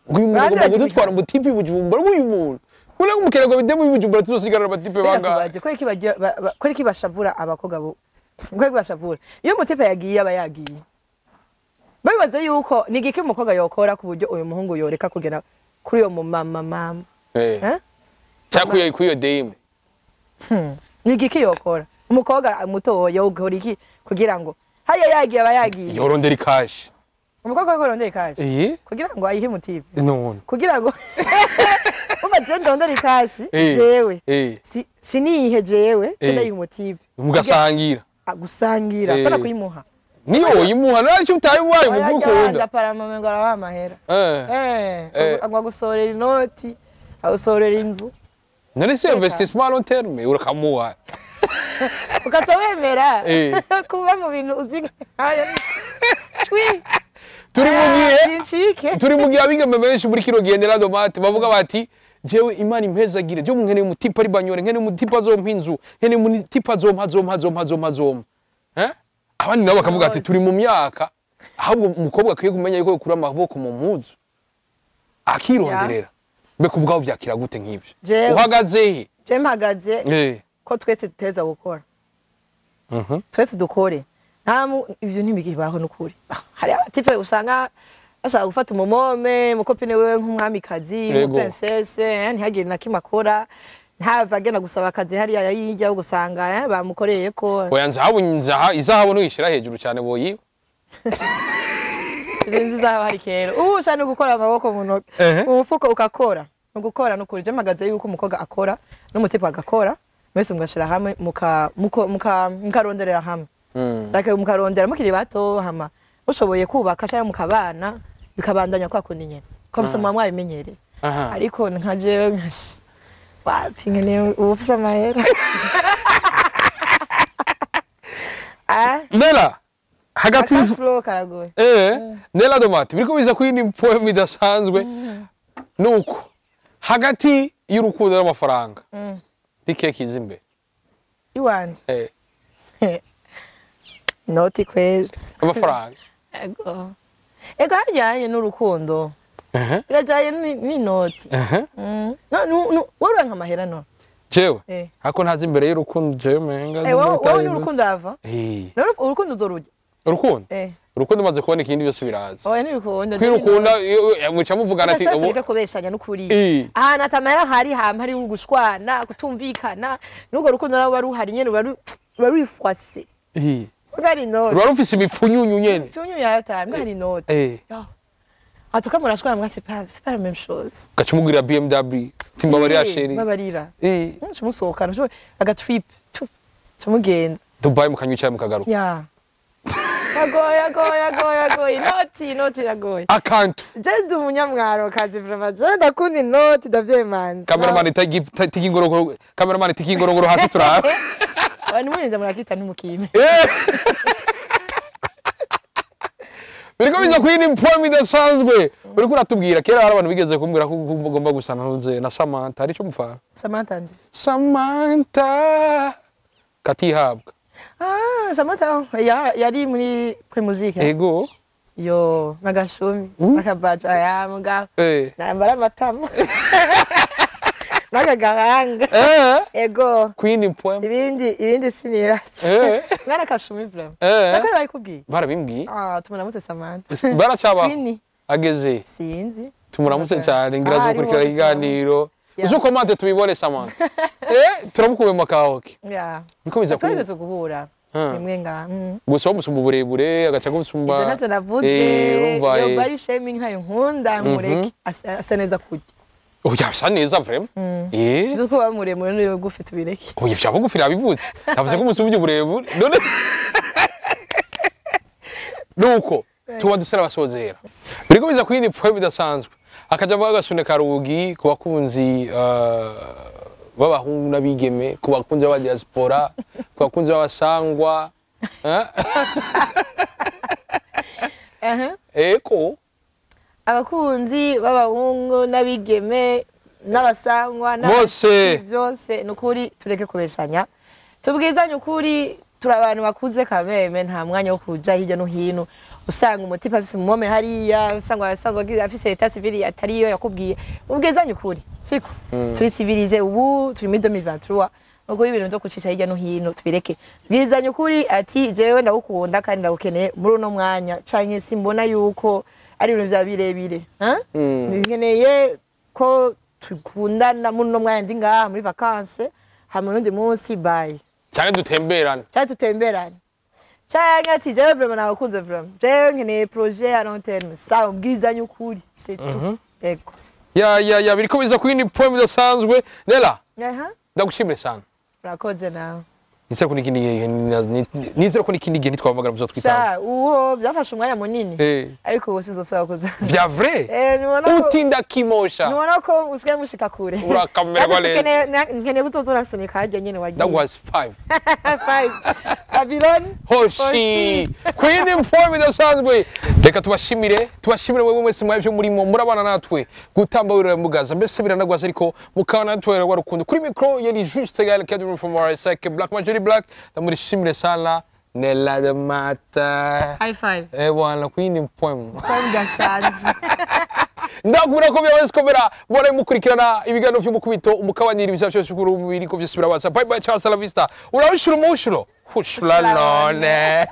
ngo uyu muntu Bande agomba bagiye kudutwara umutipe i Bujumbura, ngo uyu muntu uriya umukerarwa bidemu i Bujumbura tuzosigarana abatipe bangahe? Ndakubaze, kubera iki bashavura abakobwa bo? Kubera iki bashavura iyo umutipe yagiye? Aba yagiye babibaze yuko ni igiki umukobwa yokora ku buryo uyu muhungu yoreka kugera kuri uyo mumama mama. Eh? Cyangwa kuri iyo dame. Ni igiki yokora? Umukobwa muto yokora iki kugira ngo haya yagiye aba yagiye? Yorondera ikashi. Umukobwa yorondera ikashi kugira ngo ayihe umu type? None Kugira ngo umva, je ndondera ikashi jewe, sinihe jewe ce ndayiha umu type? Mugasangira. Gusangira, apana kuyimuha. Niyo woyimuha, ntacyo utayimuhaye mu gukunda. Apparemment ngo arabaha amahera. Agwa gusorera inoti, agusorera inzu. None si investissement à long terme, urakamuha. Ukaca wemera kuba mu bintu uzi nkayo? Turi mu gihe Sincike. Turi mu gihe abigeme benshi muri kino gihe, Nella Domate, bavuga bati: "Jewe Imana impezagire, jewe nkeneye umu type ari banyore, nkeneye umu type azompa inzu, nkeneye umu type azompa, azompa, azompa, azompa, azompa." Abandi nabo bakavuga ati: "Turi mu myaka ahubwo umukobwa akwiye kumenya yuko yokura amaboko mu mpuzu akironderera." Mbe ku bwawe vyakira gute nk'ivyo? Uhagaze he? Je mpagaze ko twese duteza gukora. Twese dukore. Ivyo ntibikibaho n'ukuri. Hari aba type usanga bashaka gufata umumome, mu copine wewe nk'umwamikazi, mu princesse, ntihagire na kimwe akora, ntava agenda gusaba akazi hariya yijya, ugasanga bamukoreye ko. Oya, nzahabu, nzaha izahabu nuyishira hejuru cyane boyiba. Ibintu bizaba hari kera. Ubu ushaka no gukora amaboko mu ntoki, mu mufuko, ukakora. Mu gukora n'ukuri, je mpagaze yuko umukobwa akora n'umu type agakora, mwese mugashira hamwe, mukaronderera hamwe. Like mukarondera mukiri bato, hama mushoboye kubaka cyangwa mukabana, bikabandanya kwa kundi nyene comme ça muba mwabimenyereye. Ariko nka jewe nkash wapi, nkeneye uba ufise amahera. Nella, hagati Cash flow karagoye. Nella Domate, biriko biza kuri poem idasanzwe nuko hagati y'urukundo n'amafaranga, ni kiza imbere? Iwanje? Noti kweli. Amafaranga. Ego, ego, hajyanye n'urukundo birajyanye n'inoti. No, no, no, wowe uranka amahera no? Jewe? Eh. Ako ntazi imbere y'urukundo jewe menga. Wowe n'urukundo ava. None urukundo uzorujya? Urukundo? Eh. Urukundo umaze kubona, ikindi byose biraza. Oya, ntibikunda. Kwirukunda muca muvugana ati Tureke kubeshanya n'ukuri. Ahantu atamahera hari hama hari ugushwana, kutumvikana, n'urwo rukundo nawe ruba ruhari nyene, ruba rwifwase. Bwari inoti. Ruba rufise imipfunyunyu nyene. Fyunyu yataye, bwari inoti. En tout cas, murashwana mbwa c'est pas la même chose. Ugaca umugurira BMW, timbabarira chéri. Mbabarira. Musohokana, aga trip. Tumugenda. Dubai, mukanywa icyayi, mukagaruka. Ya. Agoye, agoye, agoye, agoye. Inoti, inoti iragoye. Akantu. Je ndi umunyamwaro kazi vraiment. Je ndakunda inoti, ndavyemanza. Cameraman, tiki ingorongoro, cameraman, tiki ingorongoro hasi turabe. Abantu murinze murakita ntimukime. Biriko biza kuri poem idasanzwe. Uriko uratubwira kera hari abantu bigeze kumbwira ko ugomba gusa na na Samantha, ari cyo mufana. Samantha ndi? Samantha katihabwa. Ah, Samantha yari muri Primusic. Ego. Yo, n'agashumi, n'akabajo aya mugabo. Nambara amatama. N'akagahanga. Ego. Queen poem. Ibindi sinibatse. Mwana kashumi vraiment. Nakora bayikubwiye. Barabimbwiye. Ah, tumuramutse Samantha. Baracabaho. Twini. Ageze. Sinzi. Tumuramutse cyane, ngira Ah, ari azokurikira hose. ikiganiro. Uzukomante tubibone Samantha. Turamukuye mu makaoke. Biko biza kuri Twigeze guhura. Rimwe nga. Gusa musumba uburebure, agaca gusumba. Ibyo ntacyo navuze. Urumva. Iyo body shaming ntayo nkunda, mureke. Asa neza kurya. Oya, bisa neza vraiment. Uzi ko uba muremure n'iyo bugufi, tubireke. Oya, vya bugufi nabivuze. Navuze ko umusumba uburebure. None nuko tuba dusara basozera. Biriko biza kuri poem bidasanzwe. Akaja mvuga agasune karugi ku bakunzi b'abahungu n'abigeme, ku bakunzi b'aba diaspora, ku bakunzi b'abasangwa. Eko. Abakunzi b'abahungu n'abigeme n'abasangwa Bose. Byose, ni ukuri tureke kubeshanya, tubwizanye ukuri. Turi abantu bakuze kameme, nta mwanya wo kuja hirya no hino usanga umu type afise umumome hariya, usanga asanzwe afise état civil atariyo yakubwiye. Ubwizanye ukuri, siko turi civilisé ubu, turi muri 2023. Nuko ibintu byo kucisha hirya no hino tubireke. Bwizanye ukuri ati: "Jewe ndagukunda kandi ndagukeneye muri uno mwanya, canke simbona yuko ari ibintu vya birebire, ha? Nkeneye ko tukundana muri uno mwanya ndi ngaha muri vacances, hama unundi munsi bye." Cyane dutemberane. Cyangwa tutemberane, canke ati jewe vraiment nabakunze, vraiment jewe nkeneye projet à long terme. Sawa, ubwizanye ukuri, c'est tout. Ego. Ya, biriko biza ku yindi point bidasanzwe. Nella, Aha. ndagushimire sana. Urakoze nawe. Nizere ko n'ikindi gihe, nizere ko n'ikindi gihe nitwahamagara muzotwitaba. Sha, uwo byafashe umwanya munini, ariko ubu sinzosaba kuza. Vya vrai? Eh, nibona ko Utinda kimosha. Nibona ko usigaye mushika kure. Urakamererwa Natwe neza. Nkeneye kuzoza urasunika harya nyene wagiye. That was 5. Five. Babylon. Hoshi kwindi mfomu idasanzwe. Reka tubashimire, tubashimire wewe mwese mwavyo murimo murabana natwe gutamba wirira mugaza, mbese biranagwaza, ariko mukaba natwe rwa rukundo. Kuri micro yari Juste Gael Kedrum from RSK Black Majority Black. Ndamurishimire sana Nella de Mata. High five. Eh bwana, kwindi mfomu Kwa gasanzwe. Ndakubwira ko byamaze komera. Bora mukurikirana ibiganiro by'umukubito umukabanyira ibisha byose kuri umubiri ko byose birabaza. Bye bye, ciao, hasta la vista. Urabishura umushuro hushura none.